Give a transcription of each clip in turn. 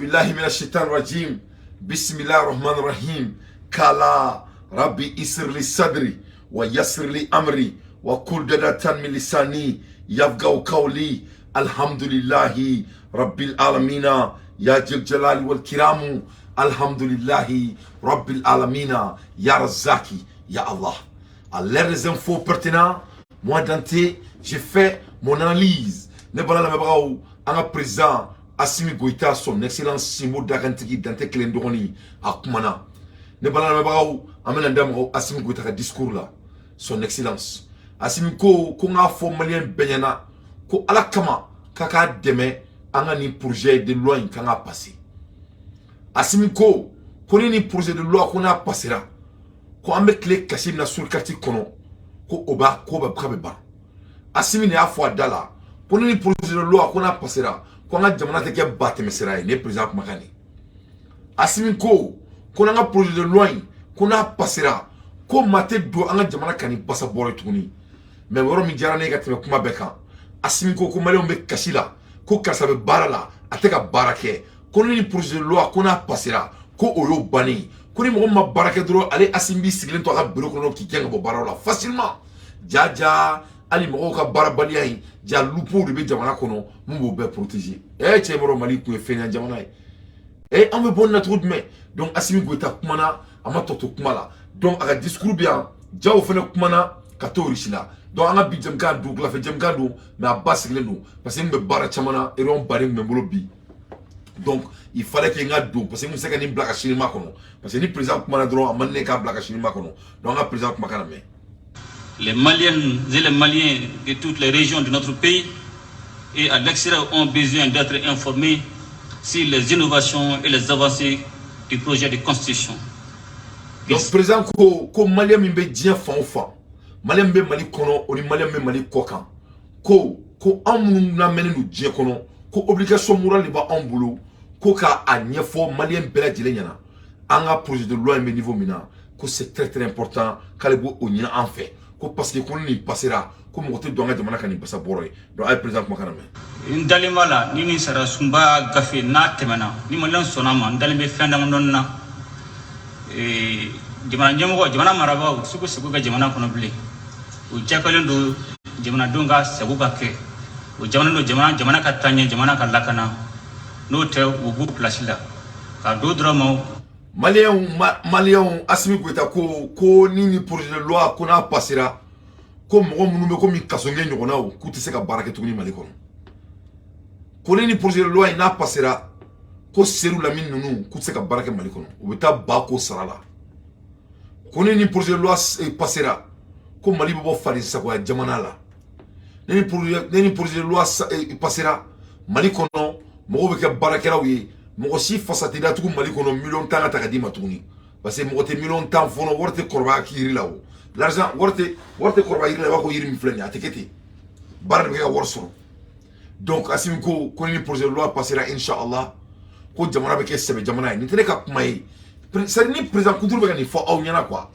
Billahi minash shaitan rajim. Bismillahir rahmanir rahim. Kala rabbi isir li sadri wa yassir li amri wa kul dadatan min lisani yafqahu qawli. Alhamdulillahi rabbil alamina ya jil jalali wal kiramu. Alhamdulillahi rabbil alamina ya razaki ya Allah. À l'ère des infos pertinentes, moi Dante, j'ai fait mon analyse. Ne bala lamɛnbagaw, an ka président Assimi Goïta, son excellence Simo Dakantigi Dante kelen dɔgɔnin, a kumana. Ne bala lamɛnbagaw, an bɛna da mɔgɔw Assimi Goïta ka discours la. Son excellence Assimi ko ko n k'a fɔ maliyɛn bɛɛ ɲɛna ko Ala kama k'a k'a dɛmɛ an ka nin projet de loi in kan ka passer. Assimi ko ko ni nin projet de loi ko n'a passera, ko an bɛ tile kasi min na sur carte kɔnɔ, ko o b'a ko bɛ k'a bɛ ban. Assimi de y'a fɔ a da la ko ni projet de loi ko n'a passera, ko an ka jamana tɛ kɛ ba tɛmɛsira ye. Nin ye président kumakan de ye. Assimi ko ko n'an ka projet de loi in ko n'a passera, ko maa tɛ don an ka jamana kan ni basa bɔrɔ ye tuguni. Mais yɔrɔ min diyara ne ye ka tɛmɛ kuma bɛɛ kan, Assimi ko ko maliyɛnw bɛ kasi la ko karisa bɛ baara la, a tɛ ka baara kɛ, ko ni projet de loi ko n'a passera, ko o y'o bannen ye, ko ni mɔgɔ min ma baara kɛ dɔrɔn, ale Assimi b'i sigilen to a ka bureau kɔnɔ k'i gɛn ka bɔ baaraw la facilement. Ja ja, hali mɔgɔw ka baarabaliya in ja, lupow de bɛ jamana kɔnɔ mun b'o bɛɛ protéger. Ɛ cɛ, bɔrɔ Mali tun ye fɛnya jamana ye. Ɛ, an bɛ bɔ nin na cogo jumɛn? Donc Assimi Goïta kumana, a ma tɔ to kuma la. Donc a ka discours bɛ yan, jaw fana kumana ka to Russie la. Donc an ka bi jɛmukan, dugukilafɛ jɛmukan don, mais a ba sigilen don parce que n bɛ baara caman na, réunion baden tun bɛ n bolo bi. Donc il fallait que n ka don parce que n tun se ka nin bila ka sini ma kɔnɔ, parce que ni président kumana dɔrɔn, a man ne k'a bila ka sini ma kɔnɔ. Donc an ka président kumakan na mɛn. Les Maliennes et les Maliens de toutes les régions de notre pays et à l'extérieur ont besoin d'être informés sur les innovations et les avancées du projet de constitution. Donc président ko ko maliyɛn min bɛ diɲɛ fan o fan, maliyɛn min bɛ Mali kɔnɔ, o ni maliyɛn min bɛ Mali kɔ kan, ko ko an minnu lamɛnnen don diɲɛ kɔnɔ, ko obligation morale de b'anw bolo ko k'a ɲɛfɔ maliyɛn bɛɛ lajɛlen ɲɛna an ka projet de loi in bɛ niveau min na, ko c'est très très important, k'ale b'o ɲini an fɛ, ko parce que ko ni nin passera, ko mɔgɔ tɛ don an ka jamana kan ni basa bɔrɔ ye. Donc a ye président kumakan lamɛn. N dalen b'a la, ni nin sariya sunba gafe n'a tɛmɛna, ni maliyɛn sɔnna ma, n dalen bɛ fɛn damadɔni na. Jamana ɲɛmɔgɔ, jamana marabagaw u se k'u segu kɛ jamana kɔnɔ bilen. U jakalen don jamanadenw ka sago ka kɛ, o jamana don jamana ka taa ɲɛ, jamana ka lakana. N'o tɛ, u b'u place la ka don dɔrɔn ma. Maliyɛnw, maliyɛnw, Assimi Goïta ko ko ni ni projet de loi ko n'a passera, ko mɔgɔ minnu bɛ komi kasɔnkɛ ɲɔgɔnnaw, k'u tɛ se ka baara kɛ tuguni Mali kɔnɔ. Ko ni ni projet de loi in n'a passera, ko Seru Lamini ninnu, k'u tɛ se ka baara kɛ Mali kɔnɔ, u bɛ taa ba ko sara la. Ko ni ni projet de loi passera, ko Mali bɛ bɔ fadensagoya jamana la. Ni ni projet de loi passera Mali kɔnɔ, mɔgɔw bɛ kɛ baarakɛlaw ye. Mɔgɔ si fasa tɛ datugu Mali kɔnɔ miliyɔn 10 ka ta ka d'i ma tuguni, parce que mɔgɔ tɛ miliyɔn 10 fɔlɔ, wari tɛ kɔrɔbaya yiri la. O l'argent, wari tɛ kɔrɔbaya yiri la. I b'a fɔ yiri min filɛ nin ye, a tɛ kɛ ten, baara de bɛ kɛ ka wari sɔrɔ. Donc Assimi ko ko ni projet de loi passera, inshallah, ko jamana bɛ kɛ sɛbɛ jamana ye. Nin tɛ ne ka kuma ye, c'est à dire ni président kunturu bɛ ka nin fɔ aw ɲɛna quoi,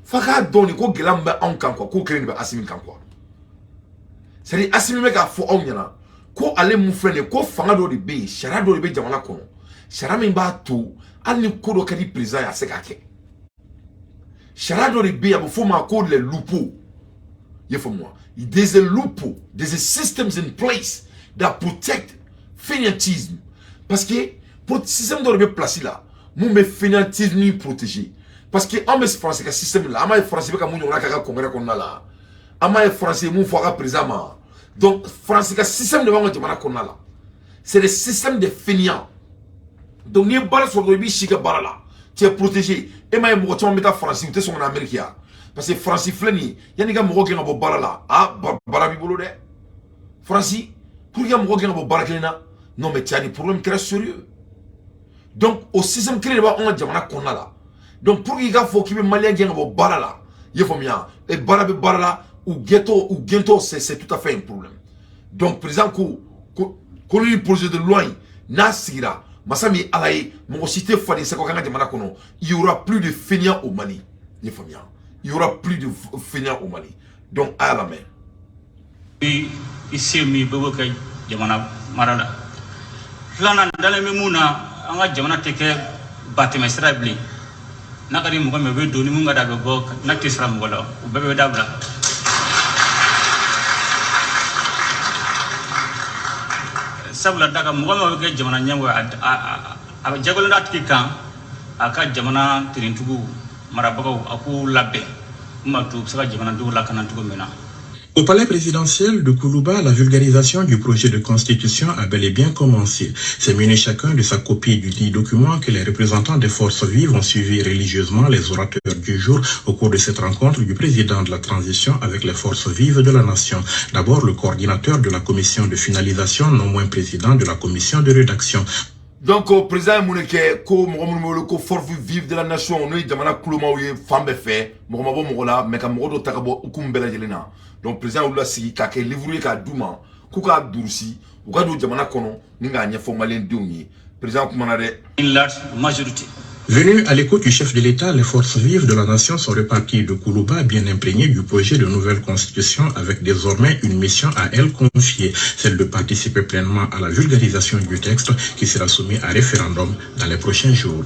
f'a k'a dɔn nin ko gɛlɛya min bɛ anw kan quoi, k'o kelen de bɛ Assimi kan quoi. C'est à dire Assimi bɛ k'a fɔ aw ɲɛna ko ale mun filɛ nin ye, ko fanga dɔ de bɛ yen, sariya dɔ de bɛ jamana kɔnɔ, sariya min b'a to hali ni ko dɔ ka di président ye, a se k'a kɛ. Sariya dɔ de bɛ yen, a bɛ f'o ma ko les loopholes. I y'a faamu wa? There's a loophole, there's a systems in place that protect fainéantisme, parce que pour système dɔ de bɛ place la mun bɛ fainéantisme protéger, parce que an bɛ faransi ka système la. An b'a ye Faransi bɛ ka mun ɲɔgɔnna kɛ a ka congrès kɔnɔna la, an b'a ye Faransi ye mun fɔ a ka président ma. Donc Faransi ka système de b'an ka jamana kɔnɔna la, c'est le système des fainéants. Donc n'i ye baara sɔrɔ dɔrɔn, i b'i si kɛ baara la, tu es protégé. E m'a ye mɔgɔ caman bɛ taa Faransi, u tɛ sɔn ka na Amérique yan, parce que Faransi filɛ nin ye, yanni i ka mɔgɔ gɛn ka bɔ baara la, ah, baara b'i bolo dɛ. Faransi, pour que ka mɔgɔ gɛn ka bɔ baara kelen na, non mais tu as des problèmes très sérieux. Donc o système kelen de b'anw ka jamana kɔnɔna la. Donc pour que i k'a fɔ k'i bɛ maliyɛn gɛn ka bɔ baara la, i y'a faamuya, e baara bɛ baara la, u gɛntɔ, u gɛntɔ, c'est tout à fait un problème. Donc président ko ko ko ni projet de loi in n'a sigira, masa min ye Ala ye, mɔgɔ si tɛ faden sago k'an ka jamana kɔnɔ. Il y aura plus de fainéants au Mali. I y'a faamuya, il y aura plus de fainéants au Mali. Donc a y'a lamɛn. I se min bɛɛ b'o kɛ jamana mara la. Filanan, dalen bɛ mun na, an ka jamana tɛ kɛ batɛmɛ sira ye bilen. N'a ka di mɔgɔ min, o bɛ don, ni mun ka di, a bɛ bɔ. N'a tɛ sira mɔgɔ la, o bɛɛ bɛ dabila. Sabula da kan, mɔgɔ min bɛ kɛ jamana ɲɛmɔgɔ ye, a bɛ jagolen d'a tigi kan a ka jamana tirintigiw, marabagaw, a k'u labɛn mun b'a to u bɛ se ka jamanadenw lakana cogo min na. Au palais présidentiel de Koulouba, la vulgarisation du projet de constitution a bel et bien commencé. C'est mené chacun de sa copie du dit document que les représentants des forces vives ont suivi religieusement les orateurs du jour au cours de cette rencontre du président de la transition avec les forces vives de la nation. D'abord, le coordinateur de la commission de finalisation, non moins président de la commission de rédaction. Donc président ye mun de kɛ? Ko mɔgɔ minnu bɛ wele ko force vive de la nation, n'o ye jamana kulomaw ye fan bɛɛ fɛ, mɔgɔ ma bɔ mɔgɔ la, mais ka mɔgɔ dɔ ta ka bɔ hukumu bɛɛ lajɛlen na. Donc président y'olu lasigi k'a kɛ livre ye k'a d'u ma, k'u k'a durusi, u ka don jamana kɔnɔ ni k'a ɲɛfɔ maliyɛndenw ye. Président kumana dɛ. Une large majorité. Venus à l'écoute du chef de l'État, les forces vives de la nation sont reparties de Koulouba bien imprégnées du projet de nouvelle constitution avec désormais une mission à elles confiée, celle de participer pleinement à la vulgarisation du texte qui sera soumis à référendum dans les prochains jours.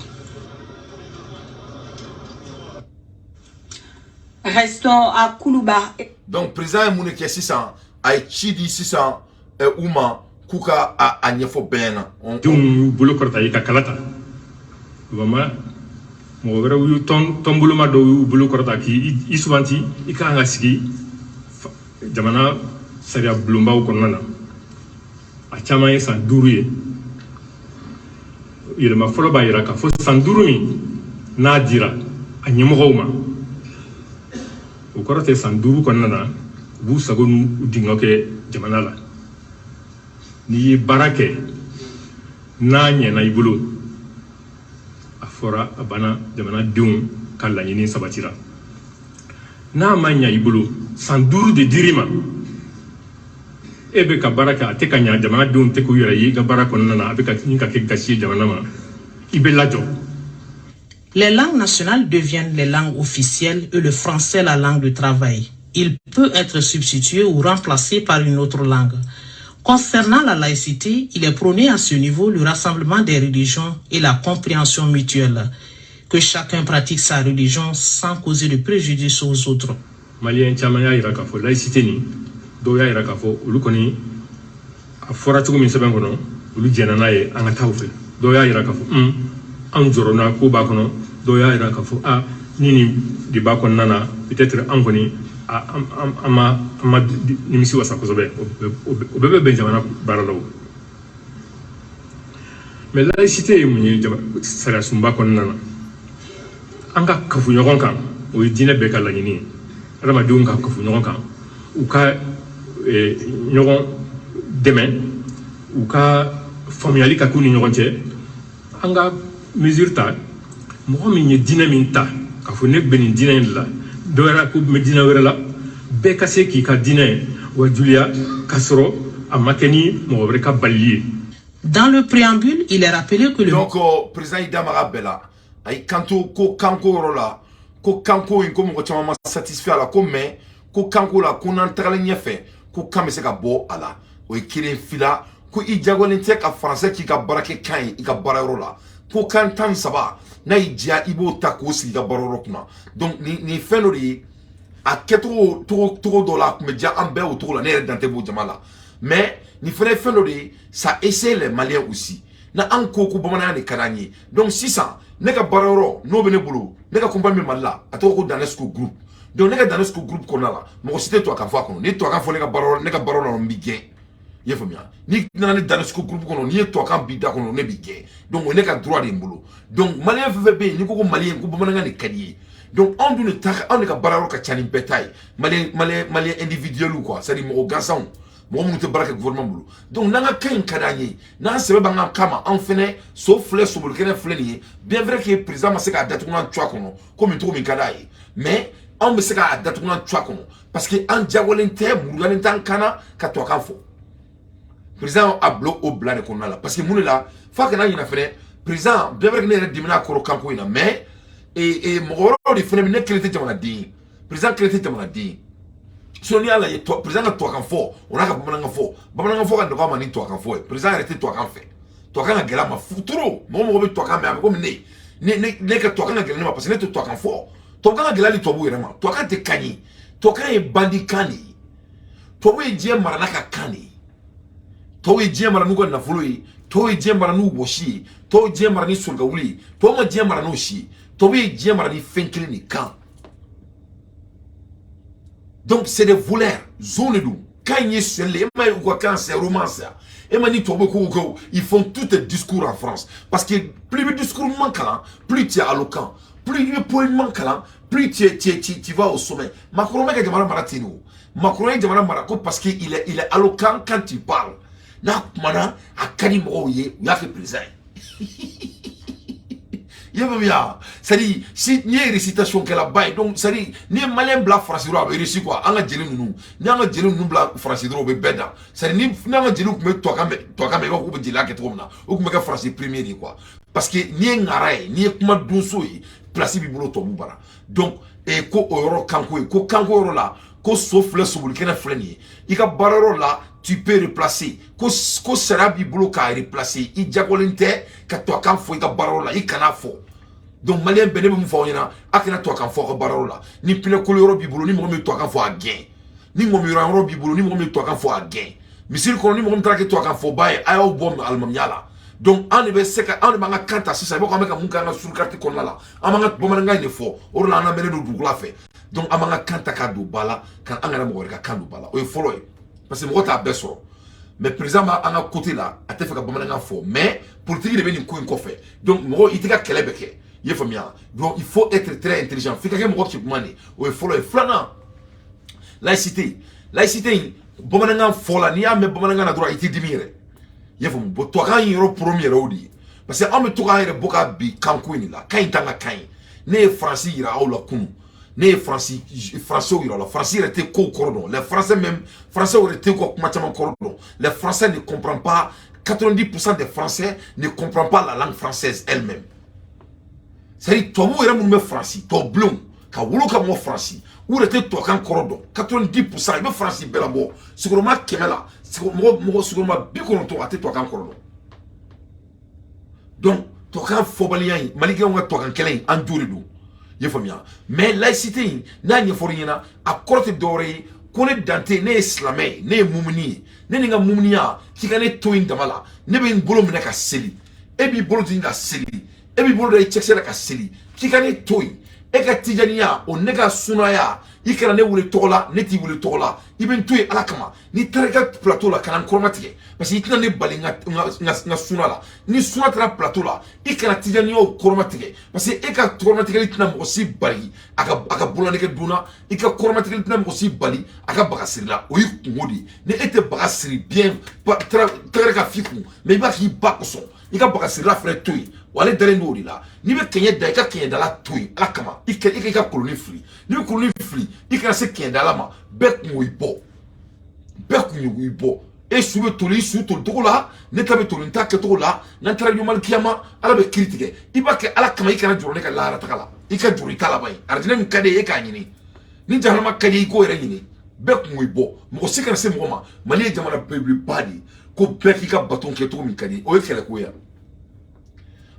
Restons à Koulouba. Donc président ye mun de kɛ sisan? A ye ci di sisan u ma k'u ka a ɲɛfɔ bɛɛ ɲɛna. Denw y'u bolo kɔrɔta i ka kala ta, vraiment mɔgɔ wɛrɛw y'u tɔn, tɔnboloma dɔw y'u bolo kɔrɔta k'i i suganti, i ka kan ka sigi jamana sariya bulonbaw kɔnɔna na. A caman ye san 5 ye. Yɛlɛma fɔlɔ b'a yira k'a fɔ san 5 min n'a dira a ɲɛmɔgɔw ma, o kɔrɔ tɛ san 5 kɔnɔna na u b'u sago n'u dingɛ kɛ jamana la. N'i ye baara kɛ, n'a ɲɛna i bolo, a fɔra a banna, jamanadenw ka laɲini sabatira. N'a ma ɲa i bolo, san 5 de dir'i ma, e bɛ ka baara kɛ, a tɛ ka ɲa, jamanadenw tɛ k'u yɛrɛ ye i ka baara kɔnɔna na, a bɛ ka ɲini ka kɛ gasi ye jamana ma, i bɛ lajɔ. Les langues nationales deviennent les langues officielles et le français la langue de travail. Il peut être substitué ou remplacé par une autre langue. Concernant la laïcité, il est prôné à ce niveau le rassemblement des religions et la compréhension mutuelle. Que chacun pratique sa religion sans causer de préjudice aux autres. Maliyɛn caman y'a yira k'a fɔ laïcité nin, dɔw y'a yira k'a fɔ olu kɔni, a fɔra cogo min sɛbɛn kɔnɔ, olu jɛnna n'a ye, an ka taa o fɛ. Dɔw y'a yira k'a fɔ anw jɔrɔna ko b'a kɔnɔ. Dɔw y'a yira k'a fɔ a ni nin de b'a kɔnɔna na, peut-être an kɔni an ma nimisi wasa kosɛbɛ. O bɛɛ bɛ bɛn jamana baara la. O mais laïcité ye mun ye sariya sunba kɔnɔna na? An ka kafu ɲɔgɔn kan, o ye diinɛ bɛɛ ka laɲini ye. Adamadenw ka kafu ɲɔgɔn kan, u ka ɲɔgɔn dɛmɛ, u ka faamuyali ka k'u ni ɲɔgɔn cɛ. An ka mesure ta, mɔgɔ min ye diinɛ min ta k'a fɔ ne bɛ nin diinɛ in de la, dɔ wɛrɛ ko bɛ diinɛ wɛrɛ la, bɛɛ ka se k'i ka diinɛ wajuliya k'a sɔrɔ a ma kɛ ni mɔgɔ wɛrɛ ka balili ye. Dans le préambule, il est rappelé que le Donc président y'i da maga bɛɛ la. A y'i kanto ko kanko yɔrɔ la, ko kanko in, ko mɔgɔ caman ma satisfait a la, ko mais ko kanko la, ko n'an tagalen ɲɛfɛ, ko kan bɛ se ka bɔ a la. O ye kelen. Fila, ko i jagolen tɛ ka français k'i ka baarakɛ kan ye i ka baarayɔrɔ la, ko kan 13, n'a y'i diya, i b'o ta k'o sigi i ka baarayɔrɔ kunna. Donc nin fɛn dɔ de ye a kɛcogo togo togo dɔ la, a tun bɛ diya an bɛɛ o cogo la. Ne yɛrɛ dan tɛ b'o jama la, mais nin fɛnɛ ye fɛn dɔ de ye, ça essaie les Maliens aussi. Na an ko ko bamananya de ka d'an ye. Donc sisan ne ka baarayɔrɔ n'o bɛ ne bolo, ne ka compagnie bɛ Mali la, a tɔgɔ ko Danesco Group. Donc ne ka Danesco Group kɔnɔna la, mɔgɔ si tɛ tubabukan fɔ a kɔnɔ. N'i ye tubabukan fɔ ne ka baarayɔrɔ la, n b'i gɛn. I ye faamuya? N'i nana ne Danesco Group kɔnɔ, n'i ye tubabukan b'i da kɔnɔ, ne b'i gɛn. Donc o ye ne ka droit de ye n bolo. Donc maliyɛn fɛn fɛn bɛ yen, n'i ko ko maliyɛn, ko bamanankan de ka di i ye, donc anw dun de ta, anw de ka baarayɔrɔ ka ca ni bɛɛ ta ye, maliyɛn individuel quoi, c'est à dire mɔgɔ gansanw, mɔgɔ minnu tɛ baara kɛ gouvernement bolo. Donc n'an ka kan in ka d'an ye, n'an sɛbɛ b'an ka kan ma, an fɛnɛ so filɛ, sobolikɛnɛ filɛ nin ye. Bien vrai que président ma se k'a datugu an cuwa kɔnɔ komi cogo min ka d'a ye, mais anw bɛ se k'a datugu an cuwa kɔnɔ, parce que an jagolen tɛ, muruyalen t'an kan na ka tubabukan fɔ. Président a bila o bila de kɔnɔna la, parce que mun de la f'a kana ɲinɛ fɛnɛ président. Bien vrai que ne yɛrɛ dimina a kɔrɔ kanko in na, mais mɔgɔ wɛrɛw de fɛnɛ bɛ. Ne kelen tɛ jamanaden ye, président kelen tɛ jamanaden ye. Sinon n'i y'a lajɛ, président ka tubabukan fɔ, o n'a ka bamanankan fɔ, bamanankan fɔ ka nɔgɔ a ma ni tubabukan fɔ ye. Président yɛrɛ tɛ tubabukan fɛ. Tubabukan ka gɛlɛn a ma trop. Mɔgɔ mɔgɔ bɛ tubabukan mɛn, a bɛ komi ne ka tubabukan ka gɛlɛn ne ma, parce que ne tɛ tubabukan fɔ. Tubabukan ka gɛlɛn hali tubabuw yɛrɛ ma. Tubabukan tɛ kan ye, tubabukan ye bandi kan de ye. Tubabu ye diɲɛ mara n'a ka kan de ye. Tɔw ye diɲɛ mara n'u ka nafolo ye, tɔw ye diɲɛ mara n'u wɔsi ye, tɔw ye diɲɛ mara ni solikawuli ye, tɔw ma diɲɛ mara n'o si ye. Tɔw ye diɲɛ mara ni fɛn kelen de kan. Donc c'est des voleurs, zon de don. Kan in ye sonyali de ye. E ma ye, u ka kan, c'est romance. E ma ni tubabu ko kɛ, ils font tout un discours en France, parce que plus i bɛ discours ɲuman kalan, plus tu es éloquent, plus i bɛ poème ɲuman kalan, plus tu vas au sommet. Macron bɛ ka jamana mara ten de. O Macron ye jamana mara ko parce que il est éloquent quand il parle. N'a kumana, a ka di mɔgɔw ye, u y'a kɛ président ye. I y'a faamuya? C'est à dire, si n'i ye récitation kɛlaba ye, donc c'est à dire n'i ye malien bila Faransi dɔrɔn, a bɛ réussi quoi. An ka jeli ninnu, ni an ka jeli ninnu bila Faransi dɔrɔn, u bɛ bɛɛ dan. C'est à dire ni an ka jeliw tun bɛ tubabukan mɛn, i b'a fɔ k'u bɛ jeliya kɛ cogo min na, o tun bɛ kɛ Faransi premier de ye quoi. Parce que n'i ye ŋara ye, n'i ye kuma donso ye, place b'i bolo tubabu bara. Donc ko o yɔrɔ kanko ye, ko kanko yɔrɔ la, ko so filɛ, sobolikɛnɛ filɛ nin ye i ka baarayɔrɔ la, tu peux replacer. Ko sariya b'i bolo k'a replacer. I jagolen tɛ ka tubabukan fɔ i ka baarayɔrɔ la, i kan'a fɔ. Donc malien bɛɛ, ne bɛ mun fɔ aw ɲɛna? A kana tubabukan fɔ aw ka baarayɔrɔ la. Ni pinɛ kolo yɔrɔ b'i bolo, ni mɔgɔ min bɛ tubabukan fɔ, a gɛn. Ni ŋɔmi yɔrɔ b'i bolo, ni mɔgɔ min bɛ tubabukan fɔ, a gɛn. Misiri kɔnɔ, ni mɔgɔ min taara kɛ tubabukan fɔba ye, a y'aw bɔ alimamiya la. Donc an de bɛ se ka, an de b'an ka kan ta sisan. I b'a fɔ an bɛ ka mun kɛ an ka surukati kɔnɔna la? An b'an ka bamanankan in de fɔ, o de la an lamɛnnen don dugukolo fɛ. Donc an b'an ka kan ta k'a don ba la, ka an kana mɔgɔ wɛrɛ ka kan don ba la. O ye fɔlɔ ye, parce que mɔgɔ t'a bɛɛ sɔrɔ. Mais président b'an ka côté la, a tɛ fɛ ka bamanankan fɔ, mais politique de bɛ nin ko in kɔfɛ. Donc mɔgɔ i tɛ ka kɛlɛ bɛɛ kɛ, i ye faamuya? Donc il faut être très intelligent, f'i ka kɛ mɔgɔ keguman de. O ye fɔlɔ ye. Filanan, laïcité. Laïcité in, bamanankan fɔ la, n'i y'a mɛn bamanankan na dɔrɔn, i t'i dimi yɛrɛ, i y'a faamu? Bon, tubabukan in yɔrɔ problème yɛrɛ o de ye, parce que an bɛ to k'an yɛrɛ bɔ ka bin kanko in de la. Kan in t'an ka kan ye. Ne ye Faransi yira aw la kunun, ne ye Faransi, Français yira la. Faransi yɛrɛ tɛ kow kɔrɔ dɔn. Les Français même, Français yɛrɛ tɛ ka kuma caman kɔrɔ dɔn. Les Français ne comprennent pas, 90% des Français ne comprennent pas la langue française elle-même. C'est à dire tubabuw yɛrɛ minnu bɛ Faransi, tubabubilenw ka wolo ka mɔ Faransi, u yɛrɛ tɛ tubabukan kɔrɔ dɔn. 90%, i bɛ Faransi bɛɛ labɔ, sigiyɔrɔma 100 la, mɔgɔ sigiyɔrɔma 90, a tɛ tubabukan kɔrɔ dɔn. Donc tubabukan fɔbaliya in, malikɛw ka tubabukan kɛlɛ in, an jo de don, i ye faamuya? Mais laïcité in, n'a ɲɛfɔr'i ɲɛna, a kɔrɔ tɛ dɔwɛrɛ ye ko ne dante, ne ye silamɛ ye, ne ye mumuni ye, ne ni n ka mumuniya, k'i ka ne to in dama la. Ne bɛ n bolo minɛ ka seli, e b'i bolo di ka seli, e b'i bolo da i cɛkisɛ la ka seli, k'i ka ne to yen. E ka tijaniya o, ne ka sunaya, i kana ne wele tɔgɔ la, ne t'i wele tɔgɔ la, i bɛ n to yen Ala kama. N'i taara i ka plateau la, ka na n kɔrɔma tigɛ, parce que i tɛna ne bali n ka suna la. Ni suna taara plateau la, i kana tijaniyaw kɔrɔma tigɛ, parce que e ka kɔrɔmatigɛli tɛna mɔgɔ si bali a ka bololanɛgɛ donna. I ka kɔrɔmatigɛli tɛna mɔgɔ si bali a ka baga siri la. O y'i kungo de ye. Ni e tɛ baga siri bien, tɛgɛrɛ ka f'i kun, mais i b'a k'i ba kosɔn, i ka baga sirila fɛnɛ to yen wa. Ale dalen don o de la. N'i bɛ kɛɲɛ da, i ka kɛɲɛdala to yen Ala kama. I ka koloni fili, n'i bɛ koloni fili, i kana se kɛɲɛdala ma. Bɛɛ kun i bɔ, bɛɛ kun i bɔ. E su bɛ toli i su toli cogo la, ne ta bɛ toli n ta kɛcogo la. N'an taara ɲuman kiyama, Ala bɛ kiiri tigɛ. I b'a kɛ Ala kama, i kana jɔrɔ ne ka lahara taga la. I ka jɔrɔ i ta laban ye. Arijinɛ min ka di ye, e k'a ɲini. Ni jahanama ka di ye, i k'o yɛrɛ ɲini. Bɛɛ kun i bɔ, mɔgɔ si kana se mɔgɔ ma. Mali ye jamana belebeleba de ye, ko bɛɛ k'i ka baton kɛ cogo min ka di, o ye kɛlɛko ye,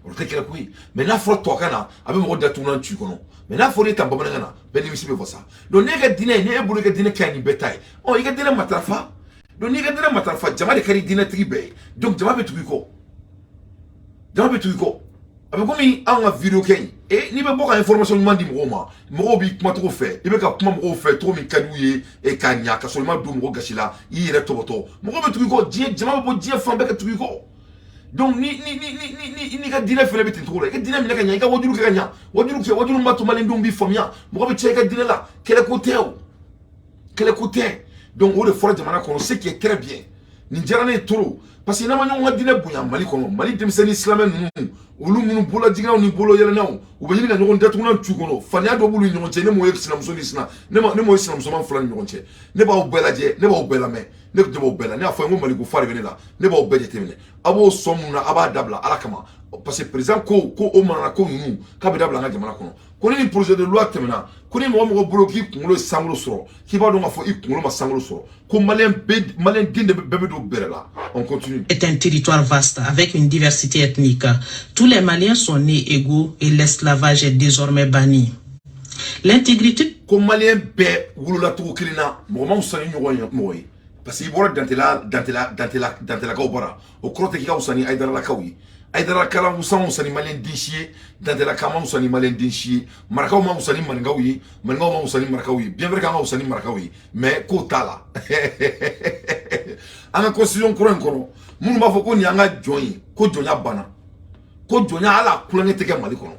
o tɛ kɛlɛko ye. Mais n'a fɔra tubabukan na, a bɛ mɔgɔ datugulan ci kɔnɔ. Mais n'a fɔra e ta bamanankan na, bɛɛ nimisi bɛ wasa. Donc n'e ka diinɛ ye, n'e bolo i ka diinɛ ka ɲi ni bɛɛ ta ye, ɔ i ka diinɛ matarafa. Donc n'i ka diinɛ matarafa, jama de ka di diinɛtigi bɛɛ ye. Donc jama bɛ tugu i kɔ, jama bɛ tugu i kɔ. A bɛ komi anw ka vidéo kɛ in. E n'i bɛ bɔ ka information ɲuman di mɔgɔw ma, mɔgɔw b'i kumacogo fɛ, i bɛ ka kuma mɔgɔw fɛ cogo min ka d'u ye e k'a ɲa, ka sɔrɔ i ma don mɔgɔ gasi la, i yɛrɛ tɔbɔtɔ, mɔgɔw bɛ tugu i kɔ. Diɲɛ jama bɛ bɔ diɲɛ fan bɛɛ ka tugu i kɔ. Donc ni ka diinɛ fɛnɛ bɛ ten cogo la, i ka diinɛ minɛ ka ɲa, i ka wajulu kɛ ka ɲa, wajulu kɛ, wajulu b'a to maliyɛndenw b'i faamuya, mɔgɔ bɛ caya i ka diinɛ la. Kɛlɛko tɛ o, kɛlɛko tɛ. Donc o de fɔra jamana kɔnɔ, ce qui est très bien. Nin diyara ne ye trop, parce que n'an ma ɲɔgɔn ka diinɛ bonya Mali kɔnɔ, Mali denmisɛnnin silamɛ ninnu, olu minnu bololajiginnaw ni bolo yɛlɛnnaw, u bɛ ɲini ka ɲɔgɔn datugulan tu kɔnɔ. Faniya dɔ b'olu ni ɲɔgɔn cɛ. Ne m'o ye sinamuso ni sina, ne m'o ye sinamusoman fila ni ɲɔgɔn cɛ. Ne b'aw bɛɛ lajɛ, ne b'aw bɛɛ lamɛn, ne b'aw bɛɛ la. Ne y'a fɔ n ko Maliko fa de bɛ ne la. Ne b'aw bɛɛ jateminɛ. A b'o sɔn mun na? A b'a dabila Ala kama. Parce que président ko ko o manana ko ninnu k'a bɛ dabila an ka jamana kɔnɔ, ko ni nin projet de loi tɛmɛna, ko ni mɔgɔ mɔgɔ bolo k'i kunkolo ye sankolo sɔrɔ, k'i b'a dɔn k'a fɔ i kunkolo ma sankolo sɔrɔ, ko maliyɛn bɛɛ, maliyɛn den de bɛɛ bɛ don bɛrɛ la. On continue. Est un territoire vaste avec une diversité ethnique. Tous les Maliens sont nés égaux et l'esclavage est désormais banni. L'intégrité Ko maliyɛn bɛɛ wolola cogo kelen na, mɔgɔ ma fisa ni ɲɔgɔn ye mɔgɔ ye, parce que i bɔra Dantela, Dantela, Dantela, Dantelakaw bɔra, o kɔrɔ tɛ k'i ka fisa ni Ayidaralakaw ye. Ayidaralakala wusa ni maliyɛn den si ye, Dantelaka ma wusa ni maliyɛn den si ye, Marakaw ma wusa ni maninkaw ye, maninkaw ma wusa ni marakaw ye. Bien vrai k'an ka wusa ni marakaw ye, mais k'o t'a la. An ka constitution kura in kɔnɔ, minnu b'a fɔ ko nin y'an ka jɔn ye, ko jɔnya banna, ko jɔnya hali a kulonkɛ tɛ kɛ Mali kɔnɔ.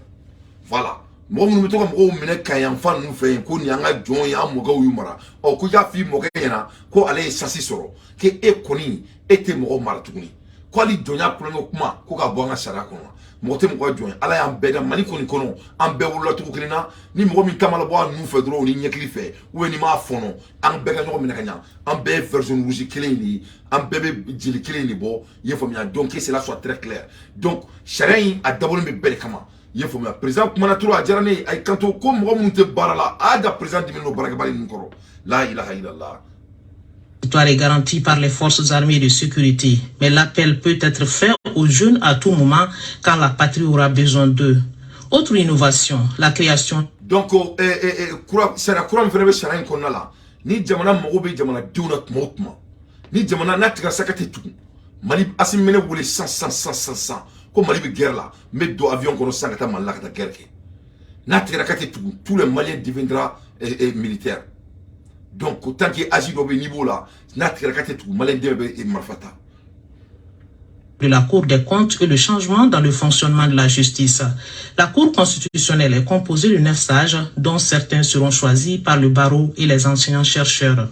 Voilà, mɔgɔ minnu bɛ to ka mɔgɔw minɛ ka yanfan ninnu fɛ yen, ko nin y'an ka jɔn ye, an mɔkɛw y'u mara. Ɔ, ko i k'a f'i mɔkɛ ɲɛna ko ale ye chance sɔrɔ, k'e kɔni e tɛ mɔgɔw mara tuguni, ko hali jɔnya kulonkɛ kuma ko ka bɔ an ka sariya kɔnɔ. Mɔgɔ tɛ mɔgɔ ka jɔn ye. Ala y'an bɛɛ da Mali kɔni kɔnɔ, an bɛɛ wolola cogo kelen na. Ni mɔgɔ min ta ma bɔ a nun fɛ dɔrɔn, o ni ɲɛkili fɛ, ou bien n'i m'a fɔnɔ, an bɛɛ ka ɲɔgɔn minɛ ka ɲa. An bɛɛ ye version rouge kelen de ye, an bɛɛ bɛ jeli kelen de bɔ, i ye faamuya? Donc que cela soit très clair. Donc sariya in a dabɔlen bɛ bɛɛ de kama, i ye faamuya? Président kumana trop, a diyara ne ye. A y'i kanto ko mɔgɔ minnu tɛ baara la, a y'a da président diminen don baarakɛbali ninnu kɔrɔ. La ilaha illallah. Est garantie par les forces armées de sécurité, mais l'appel peut être fait aux jeunes à tout moment quand la patrie aura besoin d'eux. Autre innovation, la création Donc kura, sariya kura min fana bɛ sariya in kɔnɔna la, ni jamana mago bɛ jamanadenw na tuma o tuma, ni jamana n'a tigɛ saka tɛ tugun, Mali, Asimi bɛ ne wele sisan sisan sisan sisan sisan ko Mali bɛ guerre la, n bɛ don avion kɔnɔ sisan ka taa Mali la ka taa guerre kɛ. N'a tigɛra ka tɛ tugun, tous les Maliens deviendra militaires. Donc tant que âge dɔ bɛ yen n'i b'o la, n'a tigɛra ka tɛ tugun, maliyɛn den bɛɛ bɛ marifa ta. De la Cour des comptes et le changement dans le fonctionnement de la justice. La Cour constitutionnelle est composée de 9 sages, dont certains seront choisis par le barreau et les enseignants-chercheurs.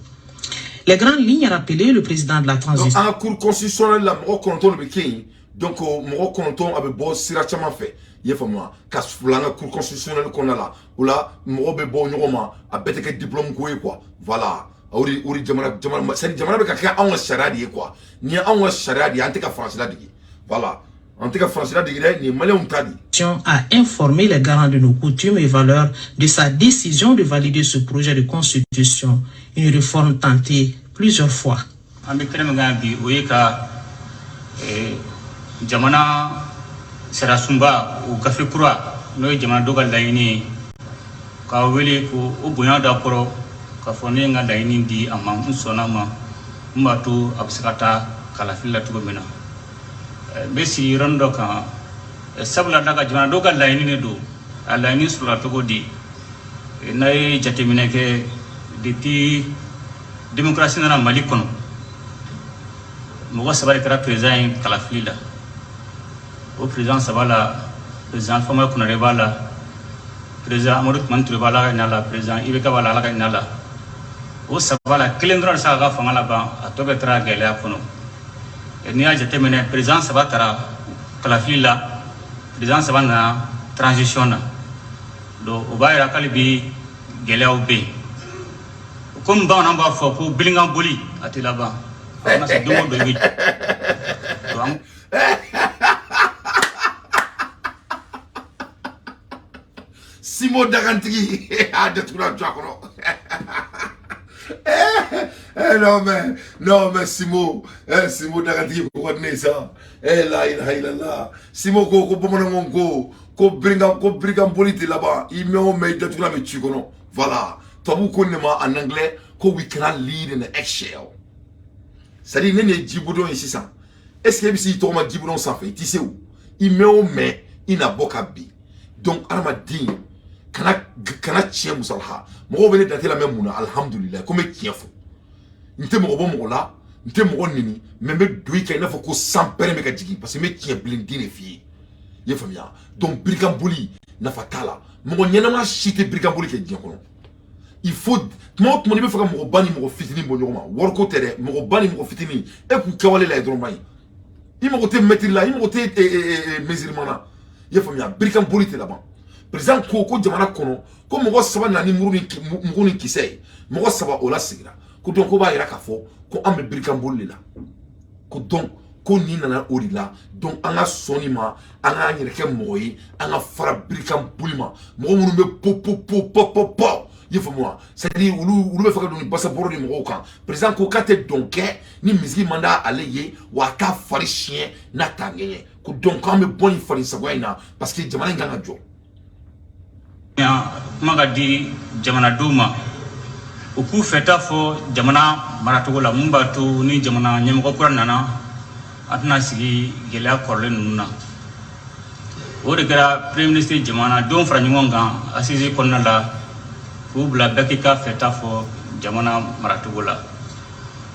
Les grandes lignes rappelées, le président de la Donc transition an ka Cour constitutionnelle la, mɔgɔ 9 de bɛ kɛ yen. Donc mɔgɔ 9, a bɛ bɔ sira caman fɛ, i ye faamu wa? Ka fila an ka Cour constitutionnelle kɔnɔna la, o la mɔgɔw bɛ bɔ ɲɔgɔn ma, a bɛɛ tɛ kɛ diplôme ko ye quoi. Voilà, o de jamana, c'est à dire jamana bɛ ka kɛ anw ka sariya de ye quoi. Nin ye anw ka sariya de ye, an tɛ ka faransi ladege. Voilà, an tɛ ka faransi ladege dɛ, nin ye maliyɛnw ta de ye. A informé les garants de nos coutumes et valeurs de sa décision de valider ce projet de constitution, une réforme tentée plusieurs fois. An bɛ kɛnɛ min kan bi, o ye ka jamana sariyasunba o gafe kura, n'o ye jamanadenw ka laɲini ye, k'a wele ko o bonya da kɔrɔ k'a fɔ ne ye n ka laɲini di a ma, n sɔnna a ma, n b'a to a bɛ se ka taa kalafili la cogo min na. N bɛ sigi yɔrɔnin dɔ kan, sabula da ka jamanadenw ka laɲini de don. A laɲini sɔrɔla cogo di? N'a ye jateminɛ kɛ, depuis démocratie nana Mali kɔnɔ, mɔgɔ saba de kɛra président ye kalafili la. O président saba la, président Alpha Konare b'a la, président Amadu Tumani Ture b'a la, Ala ka hinɛ a la, président IBK b'a la, Ala ka hinɛ a la. O saba la, kelen dɔrɔn de se k'a ka fanga laban, a tɔ bɛɛ taara gɛlɛya kɔnɔ. N'i y'a jateminɛ, président saba taara kalafili la, président saba nana transition na. Donc o b'a yira k'ale bi gɛlɛyaw bɛ yen. Komi bamananw b'a fɔ ko bilinkan boli a tɛ laban, a kana se don o don i bɛ donc an Simo dagantigi a datugula jɔ a kɔnɔ. Eh, non mais, non mais Simo, eh, Simo dagantigi ko ka di ne ye sa. Eh, la ilaha illallah. Simo ko ko bamananw ko ko birinkan, ko birinkan boli tɛ laban, i mɛn o mɛn, i datugula bɛ ci kɔnɔ. Voilà, tubabu ko ne ma en anglais ko "we cannot lead in an eggshell". C'est à dire ne nin ye jibodon ye sisan, est ce que e bɛ se k'i tɔgɔ ma jibodon sanfɛ? I tɛ se o. I mɛn o mɛn, i na bɔ ka bin. Donc hadamaden kana tiɲɛ musalaha. Mɔgɔw bɛ ne dante lamɛn mun na? Alihamudulilayi, ko n bɛ tiɲɛ fɔ, n tɛ mɔgɔ bɔ mɔgɔ la, n tɛ mɔgɔ neni, mais n bɛ don i kan i n'a fɔ ko san pɛrɛn bɛ ka jigin, parce que n bɛ tiɲɛ bilen den de f'i ye, i ye faamuya? Donc birikan boli nafa t'a la, mɔgɔ ɲɛnama si tɛ birikan boli kɛ diɲɛ kɔnɔ. Il faut tuma o tuma n'i bɛ fɛ ka mɔgɔba ni mɔgɔ fitinin bɔ ɲɔgɔn ma, wariko tɛ dɛ, mɔgɔba ni mɔgɔ fitinin, e k'u kɛwale la dɔrɔn man ɲi. I mago tɛ mɛtiri la, i mago tɛ mesurement na, i ye faamuya? Birikan boli tɛ laban. Président ko ko jamana kɔnɔ ko mɔgɔ saba nana ni muru ni mugu ni kisɛ ye, mɔgɔ saba o la sigira ko donc ko b'a yira k'a fɔ ko an bɛ birikan boli de la, ko donc ko Ko nin nana o de la. Donc an ka sɔn nin ma, an k'an yɛrɛ kɛ mɔgɔ ye, an ka fara birikan boli ma. Mɔgɔ minnu bɛ po po po po po po, i ye faamu wa? C'est à dire olu bɛ fɛ ka don ni basabɔrɔ ni mɔgɔw kan. Président ko k'a tɛ dɔn kɛ ni misiri man d'ale ye, wa a t'a fari siɲɛ n'a t'a ŋɛɲɛ. Ko donc k'an bɛ bɔ nin fari sagoya in na, parce que jamana in kan ka jɔ. Kuma ka di jamanadenw ma, u k'u fɛta fɔ jamana maracogo la, mun b'a to ni jamana ɲɛmɔgɔ kura nana, an tɛna sigi gɛlɛya kɔrɔlen ninnu na. O de kɛra Premier ministre jamanadenw fara ɲɔgɔn kan assise kɔnɔna la, k'u bila bɛɛ k'i ka fɛta fɔ jamana maracogo la.